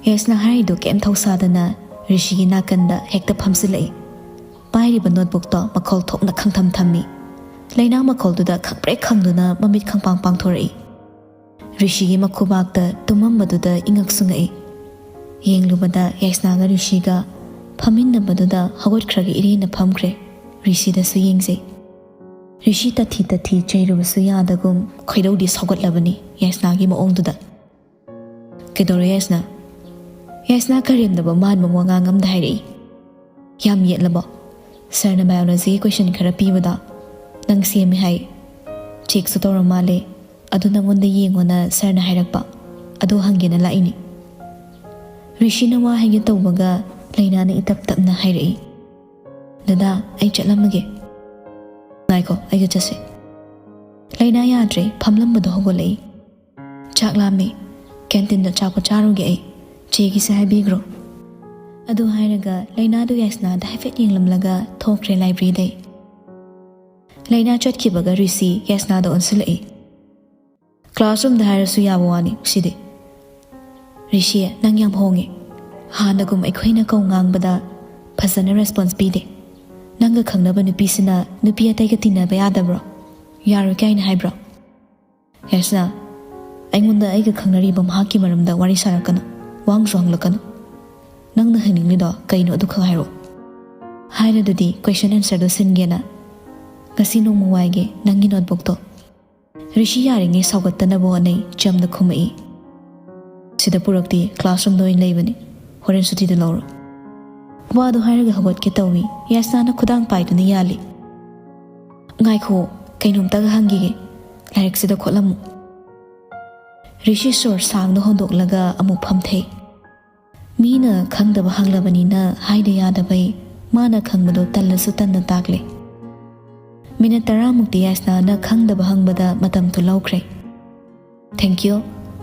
ꯌꯥꯏꯁꯅꯥ ꯍꯥꯏꯔꯤꯗꯨ ꯀꯩꯝ ꯊꯧꯁꯥꯗꯅ ꯔꯤꯁꯤꯒꯤ ꯅꯥꯀꯟꯗ ꯍꯦꯛꯇ ꯐꯝꯖꯤꯜꯂꯛꯏ꯫ ꯄꯥꯏꯔꯤꯕ ꯅꯣꯠꯕꯨꯛꯇꯣ ꯃꯈꯣꯜ ꯊꯣꯛꯅ ꯈꯪꯊꯝ ꯊꯝꯃꯤ꯫ ꯂꯩꯅꯥ ꯃꯈꯣꯜꯗꯨꯗ ꯈꯪꯄ꯭ꯔꯦꯛ ꯈꯪꯗꯨꯅ ꯃꯃꯤꯠ ꯈꯪꯄꯥꯡ ꯄꯥꯡꯊꯣꯔꯛꯏ꯫ ꯔꯤꯁꯤꯒꯤ ꯃꯈꯨꯕꯥꯛꯇ ꯇꯨꯝꯃꯝꯕꯗꯨꯗ ꯏꯉꯛꯁꯨ ꯉꯛꯏ꯫ ꯌꯦꯡꯂꯨꯕꯗ ꯌꯥꯏꯁꯅꯥꯒ ꯔꯤꯁꯤꯒ ꯐꯝꯃꯤꯟꯅꯕꯗꯨꯗ ꯍꯧꯒꯠꯈ꯭ꯔꯒ ꯏꯔꯦꯟꯅ ꯐꯝꯈ꯭ꯔꯦ꯫ ꯔꯤꯁꯤꯗꯁꯨ ꯌꯦꯡꯖꯩ꯫ ꯔꯤꯁꯤ ꯇꯊꯤ ꯇꯊꯤ ꯆꯩꯔꯨꯕꯁꯨ ꯌꯥꯗꯒꯨꯝ ꯈꯣꯏꯗꯧꯗꯤ ꯁꯧꯒꯠꯂꯕꯅꯤ ꯌꯥꯏꯁꯅꯥꯒꯤ ꯃꯑꯣꯡꯗꯨꯗ꯫ "ꯀꯩꯗꯧꯔꯦ ꯌꯥꯏꯁꯅꯥ?" ꯌꯥꯏꯁꯅꯥ ꯀꯔꯦꯝꯅꯕ ꯃꯥꯟꯕ ꯋꯥꯉꯥꯡ ꯑꯃꯗ ꯍꯥꯏꯔꯛꯏ꯫ "ꯌꯥꯝ ꯌꯦꯠꯂꯕꯣ? ꯁꯔꯅ ꯕꯥꯏꯑꯣꯂꯣꯖꯤꯒꯤ ꯀꯣꯏꯁꯟ ꯈꯔ ꯄꯤꯕꯗꯣ ꯅꯪ ꯁꯦꯝꯃꯦ ꯍꯥꯏ꯫ ꯆꯦꯛꯁꯨ ꯇꯧꯔ ꯃꯥꯜꯂꯦ꯫ ꯑꯗꯨ ꯅꯪꯉꯣꯟꯗ ꯌꯦꯡꯉꯣꯅ ꯁꯔꯅ ꯍꯥꯏꯔꯛꯄ꯫ ꯑꯗꯨ ꯍꯪꯒꯦꯅ ꯂꯥꯛꯏꯅꯤ꯫" ꯔꯤꯁꯤꯅ ꯋꯥ ꯍꯥꯏꯒꯦ ꯇꯧꯕꯒ ꯂꯩꯅꯥꯅ ꯏꯇꯞ ꯇꯞꯅ ꯍꯥꯏꯔꯛꯏ, "ꯗꯗꯥ, ꯑꯩ ꯆꯠꯂꯝꯃꯒꯦ꯫" "ꯉꯥꯏꯈꯣ, ꯑꯩꯒ ꯆꯠꯁꯦ꯫" ꯂꯩꯅꯥ ꯌꯥꯗ꯭ꯔꯦ, ꯐꯝꯂꯝꯕꯗꯣ ꯍꯧꯒꯠꯂꯛꯏ꯫ "ꯆꯥꯛ ꯂꯥꯝꯃꯦ, ꯀꯦꯟꯇꯤꯟꯗ ꯑꯆꯥꯄꯣꯠ ꯆꯥꯔꯨꯒꯦ ꯑꯩ꯫ ꯆꯦꯒꯤꯁꯦ ꯍꯥꯏꯕꯤꯈ꯭ꯔꯣ꯫" ꯑꯗꯨ ꯍꯥꯏꯔꯒ ꯂꯩꯅꯥꯗꯨ ꯌꯥꯏꯁꯅꯥꯗ ꯍꯥꯏꯐꯦꯠ ꯌꯦꯡꯂꯝꯂꯒ ꯊꯣꯛꯈ꯭ꯔꯦ ꯂꯥꯏꯕ꯭ꯔꯦꯔꯤꯗꯩ꯫ ꯂꯩꯅꯥ ꯆꯠꯈꯤꯕꯒ ꯔꯤꯁꯤ ꯌꯥꯏꯁꯅꯥꯗ ꯑꯣꯟꯁꯤꯜꯂꯛꯏ꯫ "ꯀ꯭ꯂꯥꯁꯔꯨꯝꯗ ꯍꯥꯏꯔꯁꯨ ꯌꯥꯕ ꯋꯥꯅꯤ ꯁꯤꯗꯤ꯫ ꯔꯤꯁꯤ, ꯅꯪ ꯌꯥꯝ ꯍꯣꯡꯉꯦ꯫ ꯍꯥꯟꯅꯒꯨꯝ ꯑꯩꯈꯣꯏꯅ ꯀꯧ ꯉꯥꯡꯕꯗ ꯐꯖꯅ ꯔꯦꯁꯄꯣꯟꯁ ꯄꯤꯗꯦ꯫ ꯅꯪꯒ ꯈꯪꯅꯕ ꯅꯨꯄꯤꯁꯤꯅ ꯅꯨꯄꯤ ꯑꯇꯩꯒ ꯇꯤꯟꯅꯕ ꯌꯥꯗꯕ꯭ꯔꯣ? ꯌꯥꯔꯣꯏ ꯀꯥꯏꯅ ꯍꯥꯏꯕ꯭ꯔꯣ?" "ꯌꯥꯏꯁꯅꯥ, ꯑꯩꯉꯣꯟꯗ ꯑꯩꯒ ꯈꯪꯅꯔꯤꯕ ꯃꯍꯥꯛꯀꯤ ꯃꯔꯝꯗ ꯋꯥꯔꯤ ꯁꯥꯔꯛꯀꯅꯨ, ꯋꯥꯍꯪꯁꯨ ꯍꯪꯂꯛꯀꯅꯨ꯫ ꯅꯪꯅ ꯍꯪꯅꯤꯡꯂꯤꯗꯣ ꯀꯩꯅꯣ ꯑꯗꯨꯈꯛ ꯍꯥꯏꯔꯛꯑꯣ꯫ ꯍꯥꯏꯔꯗꯨꯗꯤ ꯀꯣꯏꯁꯟ ꯑꯦꯟꯁꯔꯗꯣ ꯁꯤꯟꯒꯦꯅ꯫ ꯉꯁꯤ ꯅꯣꯡꯃ ꯋꯥꯏꯒꯦ ꯅꯪꯒꯤ ꯅꯣꯠꯕꯨꯛꯇꯣ꯫" ꯔꯤꯁꯤ ꯌꯥꯔꯤꯉꯩ ꯁꯥꯎꯒꯠꯇꯅꯕ ꯍꯣꯠꯅꯩ, ꯆꯝꯅ ꯈꯨꯝꯃꯛꯏ꯫ "ꯁꯤꯗ ꯄꯨꯔꯛꯇꯦ, ꯀ꯭ꯂꯥꯁꯔꯨꯝꯗ ꯑꯣꯏꯅ ꯂꯩꯕꯅꯤ꯫ ꯍꯣꯔꯦꯟ ꯁꯨꯇꯤꯗ ꯂꯧꯔꯣ꯫" ꯋꯥꯗꯣ ꯍꯥꯏꯔꯒ ꯍꯧꯒꯠꯀꯦ ꯇꯧꯏ, ꯌꯥꯏꯁꯅꯥꯅ ꯈꯨꯗꯥꯡ ꯄꯥꯏꯗꯨꯅ ꯌꯥꯜꯂꯤ꯫ "ꯉꯥꯏꯈꯣ, ꯀꯩꯅꯣꯝꯇꯒ ꯍꯪꯈꯤꯒꯦ꯫ ꯂꯥꯏꯔꯤꯛꯁꯤꯗ ꯈꯣꯠꯂꯝꯃꯨ꯫" ꯔꯤꯁꯤ ꯁꯣꯔ ꯁꯥꯡꯅ ꯍꯣꯟꯗꯣꯛꯂꯒ ꯑꯃꯨꯛ ꯐꯝꯊꯩ꯫ ꯃꯤꯅ ꯈꯪꯗꯕ ꯍꯪꯂꯕꯅꯤꯅ ꯍꯥꯏꯗ ꯌꯥꯗꯕꯩ ꯃꯥꯅ ꯈꯪꯕꯗꯣ ꯇꯜꯂꯁꯨ ꯇꯟꯅ ꯇꯥꯛꯂꯦ꯫ ꯃꯤꯅꯠ ꯇꯔꯥꯃꯨꯛꯇꯤ ꯌꯥꯏꯁꯅꯥꯅ ꯈꯪꯗꯕ ꯍꯪꯕꯗ ꯃꯇꯝꯗꯨ ꯂꯧꯈ꯭ꯔꯦ꯫ "Thank you꯫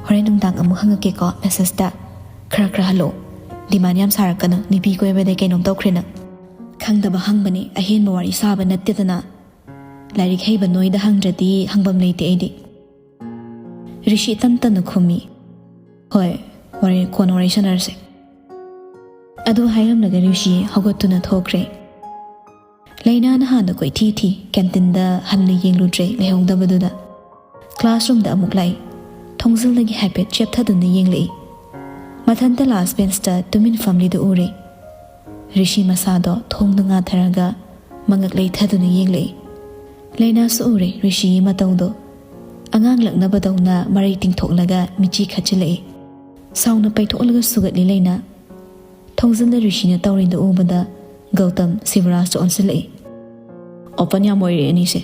ꯍꯣꯔꯦꯟ ꯅꯨꯡꯗꯥꯡ ꯑꯃꯨꯛ ꯍꯪꯉꯛꯀꯦꯀꯣ ꯃꯦꯁꯦꯖꯇ꯫ ꯈꯔ ꯈꯔ ꯍꯜꯂꯛꯑꯣ꯫ ꯗꯤꯃꯥꯟ ꯌꯥꯝ ꯁꯥꯔꯛꯀꯅꯨ, ꯅꯨꯄꯤ ꯀꯣꯏꯕꯗꯩ ꯀꯩꯅꯣꯝ ꯇꯧꯈ꯭ꯔꯦ ꯅꯪ꯫" "ꯈꯪꯗꯕ ꯍꯪꯕꯅꯤ, ꯑꯍꯦꯟꯕ ꯋꯥꯔꯤ ꯁꯥꯕ ꯅꯠꯇꯦꯗꯅ꯫ ꯂꯥꯏꯔꯤꯛ ꯍꯩꯕ ꯅꯣꯏꯗ ꯍꯪꯗ꯭ꯔꯗꯤ ꯍꯪꯐꯝ ꯂꯩꯇꯦ ꯑꯩꯗꯤ꯫" ꯔꯤꯁꯤ ꯇꯟ ꯇꯟꯅ ꯈꯨꯝꯃꯤ, "ꯍꯣꯏ, ꯍꯣꯔꯦꯟ ꯀꯣꯟꯅ ꯋꯥꯔꯤ ꯁꯥꯟꯅꯔꯁꯦ꯫" ꯑꯗꯨ ꯍꯥꯏꯔꯝꯂꯒ ꯔꯤꯁꯤ ꯍꯧꯒꯠꯇꯨꯅ ꯊꯣꯛꯈ꯭ꯔꯦ꯫ ꯂꯩꯅꯥꯅ ꯍꯥꯟꯅ ꯀꯣꯏꯊꯤ ꯊꯤ, ꯀꯦꯟꯇꯤꯟꯗ ꯍꯟꯅ ꯌꯦꯡꯂꯨꯗ꯭ꯔꯦ ꯂꯩꯍꯧꯗꯕꯗꯨꯗ꯫ ꯀ꯭ꯂꯥꯁꯔꯨꯝꯗ ꯑꯃꯨꯛ ꯂꯥꯛꯏ꯫ ꯊꯣꯡꯖꯤꯜꯗꯒꯤ ꯍꯥꯏꯐꯦꯠ ꯆꯦꯞꯊꯗꯨꯅ ꯌꯦꯡꯂꯛꯏ꯫ ꯃꯊꯟꯇ ꯂꯥꯁ ꯕꯦꯟꯁꯇ ꯇꯨꯃꯤꯟ ꯐꯝꯂꯤꯗꯨ ꯎꯔꯦ꯫ ꯔꯤꯁꯤ ꯃꯁꯥꯗꯣ ꯊꯣꯡꯗ ꯉꯥꯊꯔꯒ ꯃꯉꯛ ꯂꯩꯊꯗꯨꯅ ꯌꯦꯡꯂꯛꯏ꯫ ꯂꯩꯅꯥꯁꯨ ꯎꯔꯦ ꯔꯤꯁꯤꯒꯤ ꯃꯇꯧꯗꯣ꯫ ꯑꯉꯥꯡ ꯂꯛꯅꯕꯗꯧꯅ ꯃꯔꯩ ꯇꯤꯡꯊꯣꯛꯂꯒ ꯃꯤꯠꯆꯤ ꯈꯠꯆꯤꯜꯂꯛꯏ꯫ ꯁꯥꯎꯅ ꯄꯩꯊꯣꯛꯂꯒ ꯁꯨꯒꯠꯂꯤ ꯂꯩꯅꯥ꯫ ꯊꯣꯡꯖꯤꯜꯗ ꯔꯤꯁꯤꯅ ꯇꯧꯔꯤꯗꯨ ꯎꯕꯗ ꯒꯧꯇꯝ ꯁꯤꯕꯔꯥꯖꯇ ꯑꯣꯟꯁꯤꯜꯂꯛꯏ꯫ "ꯑꯣꯄꯟ ꯌꯥꯝ ꯑꯣꯏꯔꯦ ꯑꯅꯤꯁꯦ꯫"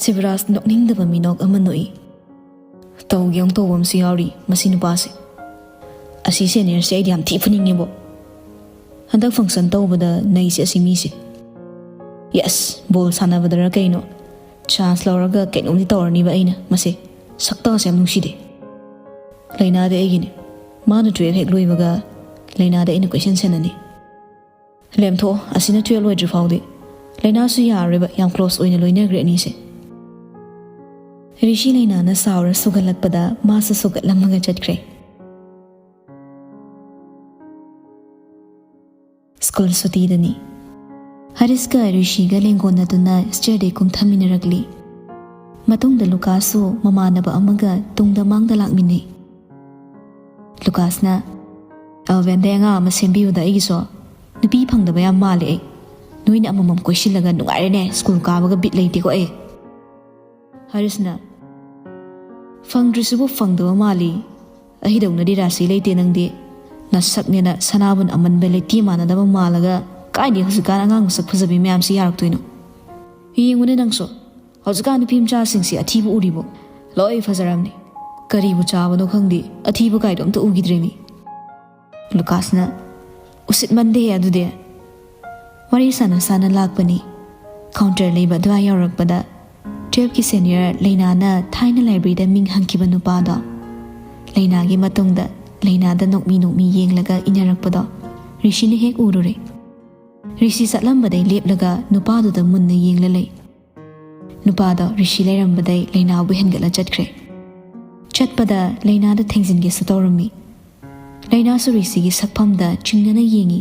ꯁꯤꯕꯔꯥꯖ ꯅꯣꯛꯅꯤꯡꯗꯕ ꯃꯤꯅꯣꯛ ꯑꯃ ꯅꯣꯛꯏ꯫ "ꯇꯧꯒꯦ ꯑꯃꯨꯛ ꯇꯧꯕ ꯑꯃꯁꯨ ꯌꯥꯎꯔꯤ ꯃꯁꯤ ꯅꯨꯄꯥꯁꯦ꯫ ꯑꯁꯤ ꯁꯦꯅꯤꯌꯔꯁꯦ ꯑꯩꯗꯤ ꯌꯥꯝ ꯊꯤ ꯐꯨꯅꯤꯡꯉꯦꯕꯣ꯫ ꯍꯟꯗꯛ ꯐꯪꯁꯟ ꯇꯧꯕꯗ ꯅꯩꯁꯦ ꯑꯁꯤ ꯃꯤꯁꯦ꯫ ꯌꯦꯁ, ꯕꯣꯜ ꯁꯥꯟꯅꯕꯗꯔ ꯀꯩꯅꯣ ꯆꯥꯟꯁ ꯂꯧꯔꯒ ꯀꯩꯅꯣꯝꯗꯤ ꯇꯧꯔꯅꯤꯕ ꯑꯩꯅ ꯃꯁꯦ꯫ ꯁꯛꯇꯥꯁꯦ ꯌꯥꯝ ꯅꯨꯡꯁꯤꯗꯦ꯫" ꯂꯩꯅꯥꯗꯤ ꯑꯩꯒꯤꯅꯦ꯫ ꯃꯥꯅ ꯇꯨꯌꯦꯜꯐ ꯍꯦꯛ ꯂꯣꯏꯕꯒ ꯂꯩꯅꯥꯗ ꯑꯩꯅ ꯀꯣꯏꯁꯟ ꯁꯦꯟꯅꯅꯤ꯫ "ꯂꯦꯝꯊꯣꯛꯑꯣ, ꯑꯁꯤꯅ ꯇꯨꯌꯦꯜꯐ ꯂꯣꯏꯗ꯭ꯔꯤ ꯐꯥꯎꯗꯤ꯫" ꯂꯩꯅꯥꯁꯨ ꯌꯥꯔꯣꯏꯕ, ꯌꯥꯝ ꯀ꯭ꯂꯣꯁ ꯑꯣꯏꯅ ꯂꯣꯏꯅꯈ꯭ꯔꯦ ꯑꯅꯤꯁꯦ꯫ ꯔꯤꯁꯤ ꯂꯩꯅꯥꯅ ꯁꯥꯎꯔ ꯁꯨꯒꯠꯂꯛꯄꯗ ꯃꯥꯁꯨ ꯁꯨꯒꯠꯂꯝꯃꯒ ꯆꯠꯈ꯭ꯔꯦ꯫ ꯁ꯭ꯀꯨꯜ ꯁꯨꯇꯤꯗꯅꯤ꯫ ꯍꯔꯤꯁꯀ ꯔꯤꯁꯤꯒ ꯂꯦꯡꯒꯣꯟꯅꯗꯨꯅ ꯁ꯭ꯇꯦꯌꯔꯗꯩ ꯀꯨꯝꯊꯃꯤꯟꯅꯔꯛꯂꯤ꯫ ꯃꯇꯨꯡꯗ ꯂꯨꯀꯥꯁꯁꯨ ꯃꯃꯥꯟꯅꯕ ꯑꯃꯒ ꯇꯨꯡꯗ ꯃꯥꯡꯗ ꯂꯥꯛꯃꯤꯟꯅꯩ꯫ ꯂꯨꯀꯥꯁꯅ, "ꯑꯦꯜꯚꯦꯟꯗꯩ ꯑꯉꯥꯡ ꯑꯃ ꯁꯦꯝꯕꯤꯌꯨꯗ ꯑꯩꯒꯤꯁꯨ꯫ ꯅꯨꯄꯤ ꯐꯪꯗꯕ ꯌꯥꯝ ꯃꯥꯜꯂꯦ ꯑꯩ꯫ ꯅꯣꯏꯅ ꯑꯃꯃꯝ ꯀꯣꯏꯁꯤꯜꯂꯒ ꯅꯨꯡꯉꯥꯏꯔꯦꯅꯦ, ꯁ꯭ꯀꯨꯜ ꯀꯥꯕꯒ ꯕꯤꯠ ꯂꯩꯇꯦꯀꯣ ꯑꯩ꯫" ꯍꯔꯤꯁꯅ, "ꯐꯪꯗ꯭ꯔꯤꯁꯤꯕꯨ ꯐꯪꯗꯕ ꯃꯥꯜꯂꯤ꯫ ꯑꯩꯗꯧꯅꯗꯤ ꯔꯥꯁꯤ ꯂꯩꯇꯦ ꯅꯪꯗꯤ꯫ ꯅꯁꯛꯅꯦꯅ ꯁꯅꯥꯕꯨꯟ ꯑꯃꯟꯕ ꯂꯩꯇꯦ ꯃꯥꯟꯅꯗꯕ ꯃꯥꯜꯂꯒ ꯀꯥꯏꯗꯩ ꯍꯧꯖꯤꯛꯀꯥꯟ ꯑꯉꯥꯡ ꯃꯁꯛ ꯐꯖꯕꯤ ꯃꯌꯥꯝꯁꯤ ꯌꯥꯔꯛꯇꯣꯏꯅꯣ? ꯌꯦꯡꯉꯨꯅꯦ ꯅꯪꯁꯨ, ꯍꯧꯖꯤꯛꯀꯥꯟ ꯅꯨꯄꯤ ꯃꯆꯥꯁꯤꯡꯁꯤ ꯑꯊꯤꯕ ꯎꯔꯤꯕꯣ? ꯂꯣꯏ ꯐꯖꯔꯝꯅꯤ꯫ ꯀꯔꯤꯕꯨ ꯆꯥꯕꯅꯣ ꯈꯪꯗꯦ, ꯑꯊꯤꯕ ꯀꯥꯏꯗꯣ ꯑꯝꯇ ꯎꯈꯤꯗ꯭ꯔꯦꯃꯤ꯫" ꯂꯨꯀꯥꯁꯅ, "ꯎꯁꯤꯠꯃꯟꯗꯦ ꯑꯗꯨꯗꯤ꯫" ꯋꯥꯔꯤ ꯁꯥꯟꯅ ꯁꯥꯟꯅ ꯂꯥꯛꯄꯅꯤ꯫ ꯀꯥꯎꯟꯇꯔ ꯂꯩꯕ ꯑꯗꯨꯋꯥꯏ ꯌꯧꯔꯛꯄꯗ ꯇꯨꯌꯦꯜꯐꯀꯤ ꯁꯦꯅꯤꯌꯔ ꯂꯩꯅꯥꯅ ꯊꯥꯏꯅ ꯂꯥꯏꯕ꯭ꯔꯦꯔꯤꯗ ꯃꯤꯡ ꯍꯟꯈꯤꯕ ꯅꯨꯄꯥꯗꯣ꯫ ꯂꯩꯅꯥꯒꯤ ꯃꯇꯨꯡꯗ ꯂꯩꯅꯥꯗ ꯅꯣꯛꯃꯤ ꯅꯣꯛꯃꯤ ꯌꯦꯡꯂꯒ ꯏꯟꯅꯔꯛꯄꯗꯣ ꯔꯤꯁꯤꯅ ꯍꯦꯛ ꯎꯔꯨꯔꯦ꯫ ꯔꯤꯁꯤ ꯆꯠꯂꯝꯕꯗꯩ ꯂꯦꯞꯂꯒ ꯅꯨꯄꯥꯗꯨꯗ ꯃꯨꯟꯅ ꯌꯦꯡꯂ ꯂꯩ꯫ ꯅꯨꯄꯥꯗꯣ ꯔꯤꯁꯤ ꯂꯩꯔꯝꯕꯗꯩ ꯂꯩꯅꯥꯕꯨ ꯍꯦꯟꯒꯠꯂ ꯆꯠꯈ꯭ꯔꯦ꯫ ꯆꯠꯄꯗ ꯂꯩꯅꯥꯗ ꯊꯦꯡꯖꯤꯟꯒꯦꯁꯨ ꯇꯧꯔꯝꯃꯤ꯫ ꯂꯩꯅꯥꯁꯨ ꯔꯤꯁꯤꯒꯤ ꯁꯛꯐꯝꯗ ꯆꯤꯡꯅꯅ ꯌꯦꯡꯉꯤ꯫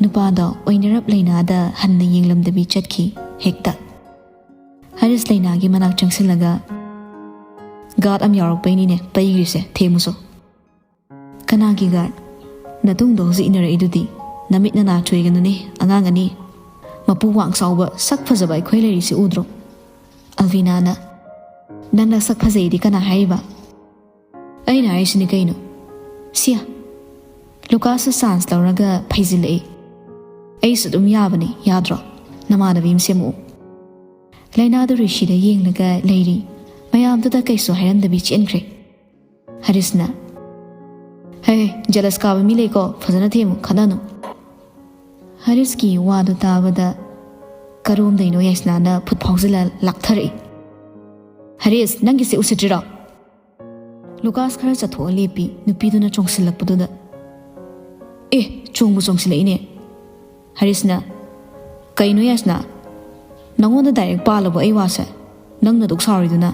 ꯅꯨꯄꯥꯗꯣ ꯑꯣꯏꯅꯔꯞ ꯂꯩꯅꯥꯗ ꯍꯟꯅ ꯌꯦꯡꯂꯝꯗꯕꯤ ꯆꯠꯈꯤ꯫ ꯍꯦꯛꯇ ꯍꯔꯤꯁ ꯂꯩꯅꯥꯒꯤ ꯃꯅꯥꯛ ꯆꯪꯁꯤꯜꯂꯒ, "ꯒꯥꯔꯗ ꯑꯃ ꯌꯥꯎꯔꯛꯄꯩꯅꯤꯅꯦ ꯄꯩꯒ꯭ꯔꯤꯁꯦ, ꯊꯦꯝꯃꯨꯁꯣ꯫" "ꯀꯅꯥꯒꯤ ꯒꯥꯔꯗ? ꯅꯇꯨꯡꯗꯣ ꯍꯧꯖꯤꯛ ꯏꯟꯅꯔꯛꯏꯗꯨꯗꯤ꯫ ꯅꯃꯤꯠ ꯅꯅꯥ ꯆꯣꯏꯒꯅꯨꯅꯦ, ꯑꯉꯥꯡ ꯑꯅꯤ꯫ ꯃꯄꯨ ꯋꯥꯡ ꯆꯥꯎꯕ, ꯁꯛ ꯐꯖꯕ ꯑꯩꯈꯣꯏ ꯂꯩꯔꯤꯁꯤ ꯎꯗ꯭ꯔꯣ?" ꯑꯜꯕꯤꯅꯥꯅ, "ꯅꯪꯅ ꯁꯛ ꯐꯖꯩꯗꯤ ꯀꯅꯥ ꯍꯥꯏꯔꯤꯕ?" "ꯑꯩꯅ ꯍꯥꯏꯁꯤꯅꯤ ꯀꯩꯅꯣ꯫ ꯁꯤꯌꯥ, ꯂꯨꯀꯥꯁꯁꯨ ꯆꯥꯟꯁ ꯂꯧꯔꯒ ꯐꯩꯖꯤꯜꯂꯛꯏ꯫ ꯑꯩꯁꯨ ꯑꯗꯨꯝ ꯌꯥꯕꯅꯤ, ꯌꯥꯗ꯭ꯔꯣ? ꯅꯃꯥꯟꯅꯕꯤ ꯑꯃ ꯁꯦꯝꯃꯛꯎ꯫" ꯂꯥꯏꯅꯥꯗꯨ ꯔꯤꯁꯤꯗ ꯌꯦꯡꯂꯒ ꯂꯩꯔꯤ꯫ ꯃꯌꯥꯝꯗꯨꯗ ꯀꯩꯁꯨ ꯍꯥꯏꯔꯝꯗꯕꯤ ꯆꯦꯟꯈ꯭ꯔꯦ꯫ ꯍꯔꯤꯁꯅ, "ꯍꯦ, ꯖꯦꯂꯁ ꯀꯥꯕ ꯃꯤ ꯂꯩꯀꯣ, ꯐꯖꯅ ꯊꯦꯝꯃꯨ, ꯈꯠꯅꯅꯨ꯫" ꯍꯔꯤꯁꯀꯤ ꯋꯥꯗꯨ ꯇꯥꯕꯗ ꯀꯔꯣꯝꯗꯩꯅꯣ ꯌꯥꯏꯁꯅꯥꯅ ꯐꯨꯠ ꯐꯥꯎꯖꯤꯜꯂ ꯂꯥꯛꯊꯔꯛꯏ꯫ "ꯍꯔꯤꯁ, ꯅꯪꯒꯤꯁꯦ ꯎꯁꯤꯠꯇ꯭ꯔꯤꯔꯣ?" ꯂꯨꯀꯥꯁ ꯈꯔ ꯆꯠꯊꯣꯛꯑ ꯂꯦꯞꯄꯤ, ꯅꯨꯄꯤꯗꯨꯅ ꯆꯣꯡꯁꯤꯜꯂꯛꯄꯗꯨꯗ꯫ "ꯑꯦ, ꯆꯣꯡꯕꯨ ꯆꯣꯡꯁꯤꯜꯂꯛꯏꯅꯦ꯫" ꯍꯔꯤꯁꯅ, "ꯀꯩꯅꯣ ꯌꯥꯏꯁꯅꯥ, ꯅꯪꯉꯣꯟꯗ ꯗꯥꯏꯔꯦꯛ ꯄꯥꯜꯂꯕꯣ ꯑꯩ ꯋꯥꯁꯦ? ꯅꯪꯅ ꯑꯗꯨꯛ ꯁꯥꯎꯔꯤꯗꯨꯅ?"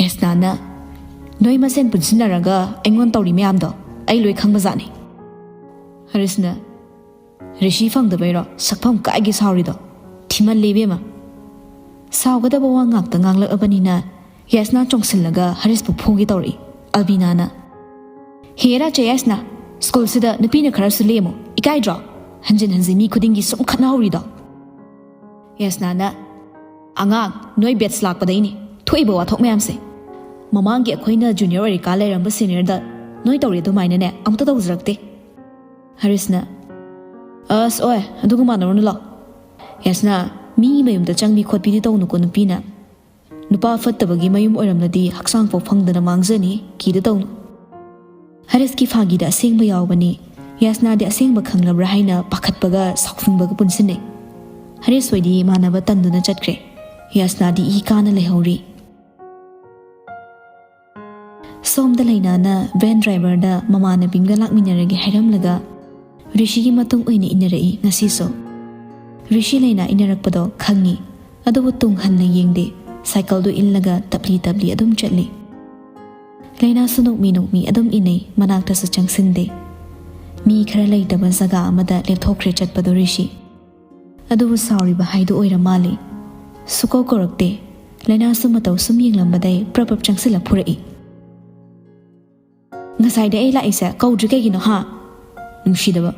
ꯌꯥꯏꯁꯅꯥꯅ, "ꯅꯣꯏ ꯃꯁꯦꯟ ꯄꯨꯟꯁꯤꯟꯅꯔꯒ ꯑꯩꯉꯣꯟꯗ ꯇꯧꯔꯤ ꯃꯌꯥꯝꯗꯣ ꯑꯩ ꯂꯣꯏ ꯈꯪꯕꯖꯥꯠꯅꯤ꯫" ꯍꯔꯤꯁꯅ, "ꯔꯤꯁꯤ ꯐꯪꯗꯕꯩꯔꯣ ꯁꯛꯐꯝ ꯀꯥꯏꯒꯦ ꯁꯥꯎꯔꯤꯗꯣ? ꯊꯤꯃꯜꯂꯦ ꯏꯕꯦꯝꯃ꯫" ꯁꯥꯎꯒꯗꯕ ꯋꯥ ꯉꯥꯛꯇ ꯉꯥꯡꯂꯛꯑꯕꯅꯤꯅ ꯌꯥꯏꯁꯅꯥ ꯆꯣꯡꯁꯤꯜꯂꯒ ꯍꯔꯤꯁꯄꯨ ꯐꯨꯒꯦ ꯇꯧꯔꯛꯏ꯫ ꯑꯜꯕꯤꯅꯥꯅ, "ꯍꯦꯔꯥ ꯆꯦ ꯌꯥꯏꯁꯅꯥ, ꯁ꯭ꯀꯨꯜꯁꯤꯗ ꯅꯨꯄꯤꯅ ꯈꯔꯁꯨ ꯂꯦꯝꯃꯣ, ꯏꯀꯥꯏꯗ꯭ꯔꯣ? ꯍꯟꯖꯤꯟ ꯍꯟꯖꯤꯟ ꯃꯤ ꯈꯨꯗꯤꯡꯒꯤ ꯁꯨꯝ ꯈꯠꯅꯍꯧꯔꯤꯗꯣ꯫" ꯌꯥꯏꯁꯅꯥꯅ, "ꯑꯉꯥꯡ, ꯅꯣꯏ ꯕꯦꯠꯁ ꯂꯥꯛꯄꯗꯩꯅꯤ ꯊꯣꯛꯏꯕ ꯋꯥꯊꯣꯛ ꯃꯌꯥꯝꯁꯦ꯫ ꯃꯃꯥꯡꯒꯤ ꯑꯩꯈꯣꯏꯅ ꯖꯨꯅꯤꯌꯔ ꯑꯣꯏꯔꯤꯀꯥꯟ ꯂꯩꯔꯝꯕ ꯁꯤꯅꯤꯌꯔꯗ ꯅꯣꯏ ꯇꯧꯔꯤ ꯑꯗꯨꯃꯥꯏꯅꯅꯦ ꯑꯃꯨꯛꯇ ꯇꯧꯖꯔꯛꯇꯦ꯫" ꯍꯔꯤꯁꯅ, "ꯑꯁ ꯑꯣꯏ, ꯑꯗꯨꯒ ꯃꯥꯟꯅꯔꯨꯅꯨ ꯂꯥꯎ꯫ ꯌꯥꯏꯁꯅꯥ, ꯃꯤꯒꯤ ꯃꯌꯨꯝꯗ ꯆꯪꯕꯤ ꯈꯣꯠꯄꯤꯗꯤ ꯇꯧꯅꯨꯀꯣ ꯅꯨꯄꯤꯅ꯫ ꯅꯨꯄꯥ ꯐꯠꯇꯕꯒꯤ ꯃꯌꯨꯝ ꯑꯣꯏꯔꯝꯂꯗꯤ ꯍꯛꯆꯥꯡ ꯐꯥꯎ ꯐꯪꯗꯅ ꯃꯥꯡꯖꯅꯤ, ꯀꯤꯗ ꯇꯧꯅꯨ꯫" ꯍꯔꯤꯁꯀꯤ ꯐꯥꯒꯤꯗ ꯑꯁꯦꯡꯕ ꯌꯥꯎꯕꯅꯤ꯫ ꯌꯥꯏꯁꯅꯥꯗꯤ ꯑꯁꯦꯡꯕ ꯈꯪꯂꯕ꯭ꯔꯥ ꯍꯥꯏꯅ ꯄꯥꯈꯠꯄꯒ ꯁꯥꯎꯅꯤꯡꯕꯒ ꯄꯨꯟꯁꯤꯟꯅꯩ꯫ ꯍꯔꯤꯁ ꯍꯣꯏꯗꯤ ꯃꯥꯟꯅꯕ ꯇꯟꯗꯨꯅ ꯆꯠꯈ꯭ꯔꯦ꯫ ꯌꯥꯏꯁꯅꯥꯗꯤ ꯏ ꯀꯥꯅ ꯂꯩꯍꯧꯔꯤ꯫ ꯁꯣꯝꯗ ꯂꯩꯅꯥꯅ ꯚꯦꯟ ꯗ꯭ꯔꯥꯏꯚꯔꯗ ꯃꯃꯥꯟꯅꯕꯤ ꯑꯃꯒ ꯂꯥꯛꯃꯤꯟꯅꯔꯒꯦ ꯍꯥꯏꯔꯝꯂꯒ ꯔꯤꯁꯤꯒꯤ ꯃꯇꯨꯡ ꯑꯣꯏꯅ ꯏꯟꯅꯔꯛꯏ ꯉꯁꯤꯁꯨ꯫ ꯔꯤꯁꯤ ꯂꯩꯅꯥ ꯏꯟꯅꯔꯛꯄꯗꯣ ꯈꯪꯉꯤ, ꯑꯗꯨꯕꯨ ꯇꯨꯡ ꯍꯟꯅ ꯌꯦꯡꯗꯦ꯫ ꯁꯥꯏꯀꯜꯗꯨ ꯏꯜꯂꯒ ꯇꯞꯂꯤ ꯇꯞꯂꯤ ꯑꯗꯨꯝ ꯆꯠꯂꯤ꯫ ꯂꯩꯅꯥꯁꯨ ꯅꯣꯛꯃꯤ ꯅꯣꯛꯃꯤ ꯑꯗꯨꯝ ꯏꯟꯅꯩ, ꯃꯅꯥꯛꯇꯁꯨ ꯆꯪꯁꯤꯟꯗꯦ꯫ ꯃꯤ ꯈꯔ ꯂꯩꯇꯕ ꯖꯒꯥ ꯑꯃꯗ ꯂꯦꯞꯊꯣꯛꯈ꯭ꯔꯦ ꯆꯠꯄꯗꯣ ꯔꯤꯁꯤ꯫ ꯑꯗꯨꯕꯨ ꯁꯥꯎꯔꯤꯕ ꯍꯥꯏꯗꯨ ꯑꯣꯏꯔ ꯃꯥꯜꯂꯤ꯫ ꯁꯨꯀꯧ ꯀꯧꯔꯛꯇꯦ꯫ ꯂꯩꯅꯥꯁꯨ ꯃꯇꯧ ꯁꯨꯝ ꯌꯦꯡꯂꯝꯕꯗꯩ ꯄ꯭ꯔꯞ ꯄ꯭ꯔꯞ ꯆꯪꯁꯤꯜꯂ ꯐꯨꯔꯛꯏ꯫ ꯉꯁꯥꯏꯗꯩ ꯑꯩ ꯂꯥꯛꯏꯁꯦ ꯀꯧꯗ꯭ꯔꯤ ꯀꯩꯒꯤꯅꯣ, ꯍꯥ? ꯅꯨꯡꯁꯤꯗꯕ꯫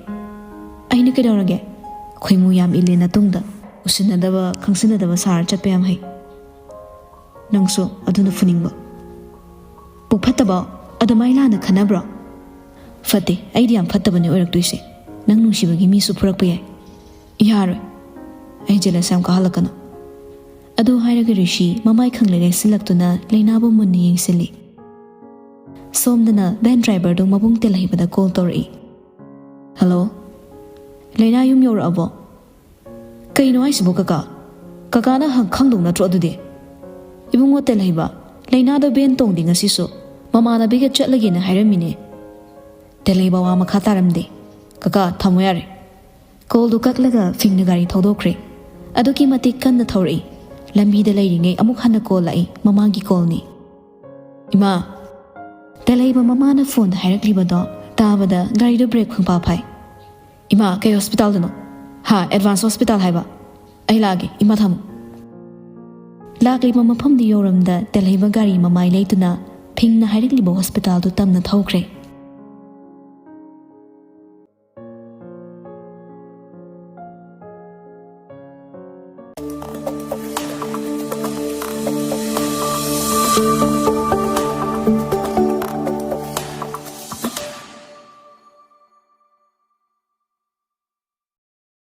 ꯑꯩꯅ ꯀꯩꯗꯧꯔꯒꯦ? ꯈꯣꯏꯃꯨ ꯌꯥꯝ ꯏꯜꯂꯦ ꯅꯇꯨꯡꯗ꯫ ꯎꯁꯤꯟꯅꯗꯕ, ꯈꯪꯁꯤꯟꯅꯗꯕ ꯁꯥꯔ ꯆꯠꯄ ꯌꯥꯝ ꯍꯩ꯫ ꯅꯪꯁꯨ ꯑꯗꯨꯅ ꯐꯨꯅꯤꯡꯕ꯫ ꯄꯨꯛ ꯐꯠꯇꯕ, ꯑꯗꯨꯃꯥꯏ ꯂꯥꯟꯅ ꯈꯟꯅꯕ꯭ꯔꯣ? ꯐꯠꯇꯦ, ꯑꯩꯗꯤ ꯌꯥꯝ ꯐꯠꯇꯕꯅꯦ ꯑꯣꯏꯔꯛꯇꯣꯏꯁꯦ꯫ ꯅꯪ ꯅꯨꯡꯁꯤꯕꯒꯤ ꯃꯤꯁꯨ ꯐꯨꯔꯛꯄ ꯌꯥꯏ꯫ ꯌꯥꯔꯣꯏ꯫ ꯑꯩ ꯖꯦꯂꯁ ꯌꯥꯝ ꯀꯥꯍꯜꯂꯛꯀꯅꯨ꯫ ꯑꯗꯨ ꯍꯥꯏꯔꯒ ꯔꯤꯁꯤ ꯃꯃꯥꯏ ꯈꯪꯂꯩ ꯂꯩꯁꯤꯜꯂꯛꯇꯨꯅ ꯂꯩꯅꯥꯕꯨ ꯃꯨꯟꯅ ꯌꯦꯡꯁꯤꯜꯂꯤ꯫ ꯁꯣꯝꯗꯅ ꯚꯦꯟ ꯗ꯭ꯔꯥꯏꯚꯔꯗꯨ ꯃꯕꯨꯡ ꯇꯦꯜꯍꯩꯕꯗ ꯀꯣꯜ ꯇꯧꯔꯛꯏ꯫ ꯍꯜꯂꯣ? ꯂꯩꯅꯥ ꯌꯨꯝ ꯌꯧꯔꯛꯑꯕꯣ? ꯀꯩꯅꯣ ꯍꯥꯏꯁꯤꯕꯣ ꯀꯀꯥ? ꯀꯀꯥꯅ ꯍꯪ-, ꯈꯪꯗꯧ ꯅꯠꯇ꯭ꯔꯣ ꯑꯗꯨꯗꯤ? ꯏꯕꯨꯡꯉꯣ ꯇꯦꯜꯍꯩꯕ, ꯂꯩꯅꯥꯗꯣ ꯚꯦꯟ ꯇꯣꯡꯗꯦ ꯉꯁꯤꯁꯨ꯫ ꯃꯃꯥꯟꯅꯕꯤꯒ ꯆꯠꯂꯒꯦꯅ ꯍꯥꯏꯔꯝꯃꯤꯅꯦ꯫ ꯇꯦꯜꯍꯩꯕ ꯋꯥ ꯃꯈꯥ ꯇꯥꯔꯝꯗꯦ꯫ ꯀꯀꯥ, ꯊꯝꯃꯣ ꯌꯥꯔꯦ꯫ ꯀꯣꯜꯗꯨ ꯀꯛꯂꯒ ꯐꯤꯡꯅ ꯒꯥꯔꯤ ꯊꯧꯗꯣꯛꯈ꯭ꯔꯦ꯫ ꯑꯗꯨꯛꯀꯤ ꯃꯇꯤꯛ ꯀꯟꯅ ꯊꯧꯔꯛꯏ꯫ ꯂꯝꯕꯤꯗ ꯂꯩꯔꯤꯉꯩ ꯑꯃꯨꯛ ꯍꯟꯅ ꯀꯣꯜ ꯂꯥꯛꯏ, ꯃꯃꯥꯒꯤ ꯀꯣꯜꯅꯤ꯫ ꯏꯃꯥ! ꯇꯦꯜꯍꯩꯕ ꯃꯃꯥꯅ ꯐꯣꯟꯗ ꯍꯥꯏꯔꯛꯂꯤꯕꯗꯣ ꯇꯥꯕꯗ ꯒꯥꯔꯤꯗꯨ ꯕ꯭ꯔꯦꯛ ꯈꯪꯐꯥ ꯐꯥꯏ꯫ ꯏꯃꯥ, ꯀꯩ ꯍꯣꯁꯄꯤꯇꯥꯜꯗꯅꯣ? ꯍꯥ, ꯑꯦꯗꯚꯥꯟꯁ ꯍꯣꯁꯄꯤꯇꯥꯜ ꯍꯥꯏꯕ? ꯑꯩ ꯂꯥꯛꯑꯒꯦ, ꯏꯃꯥ ꯊꯝꯃꯨ꯫ ꯂꯥꯛꯂꯤꯕ ꯃꯐꯝꯗꯨ ꯌꯧꯔꯝꯗ ꯇꯦꯜꯍꯩꯕ ꯒꯥꯔꯤ ꯃꯃꯥꯏ ꯂꯩꯇꯨꯅ ꯐꯤꯡꯅ ꯍꯥꯏꯔꯛꯂꯤꯕ ꯍꯣꯁꯄꯤꯇꯥꯜꯗꯨ ꯇꯝꯅ ꯊꯧꯈ꯭ꯔꯦ꯫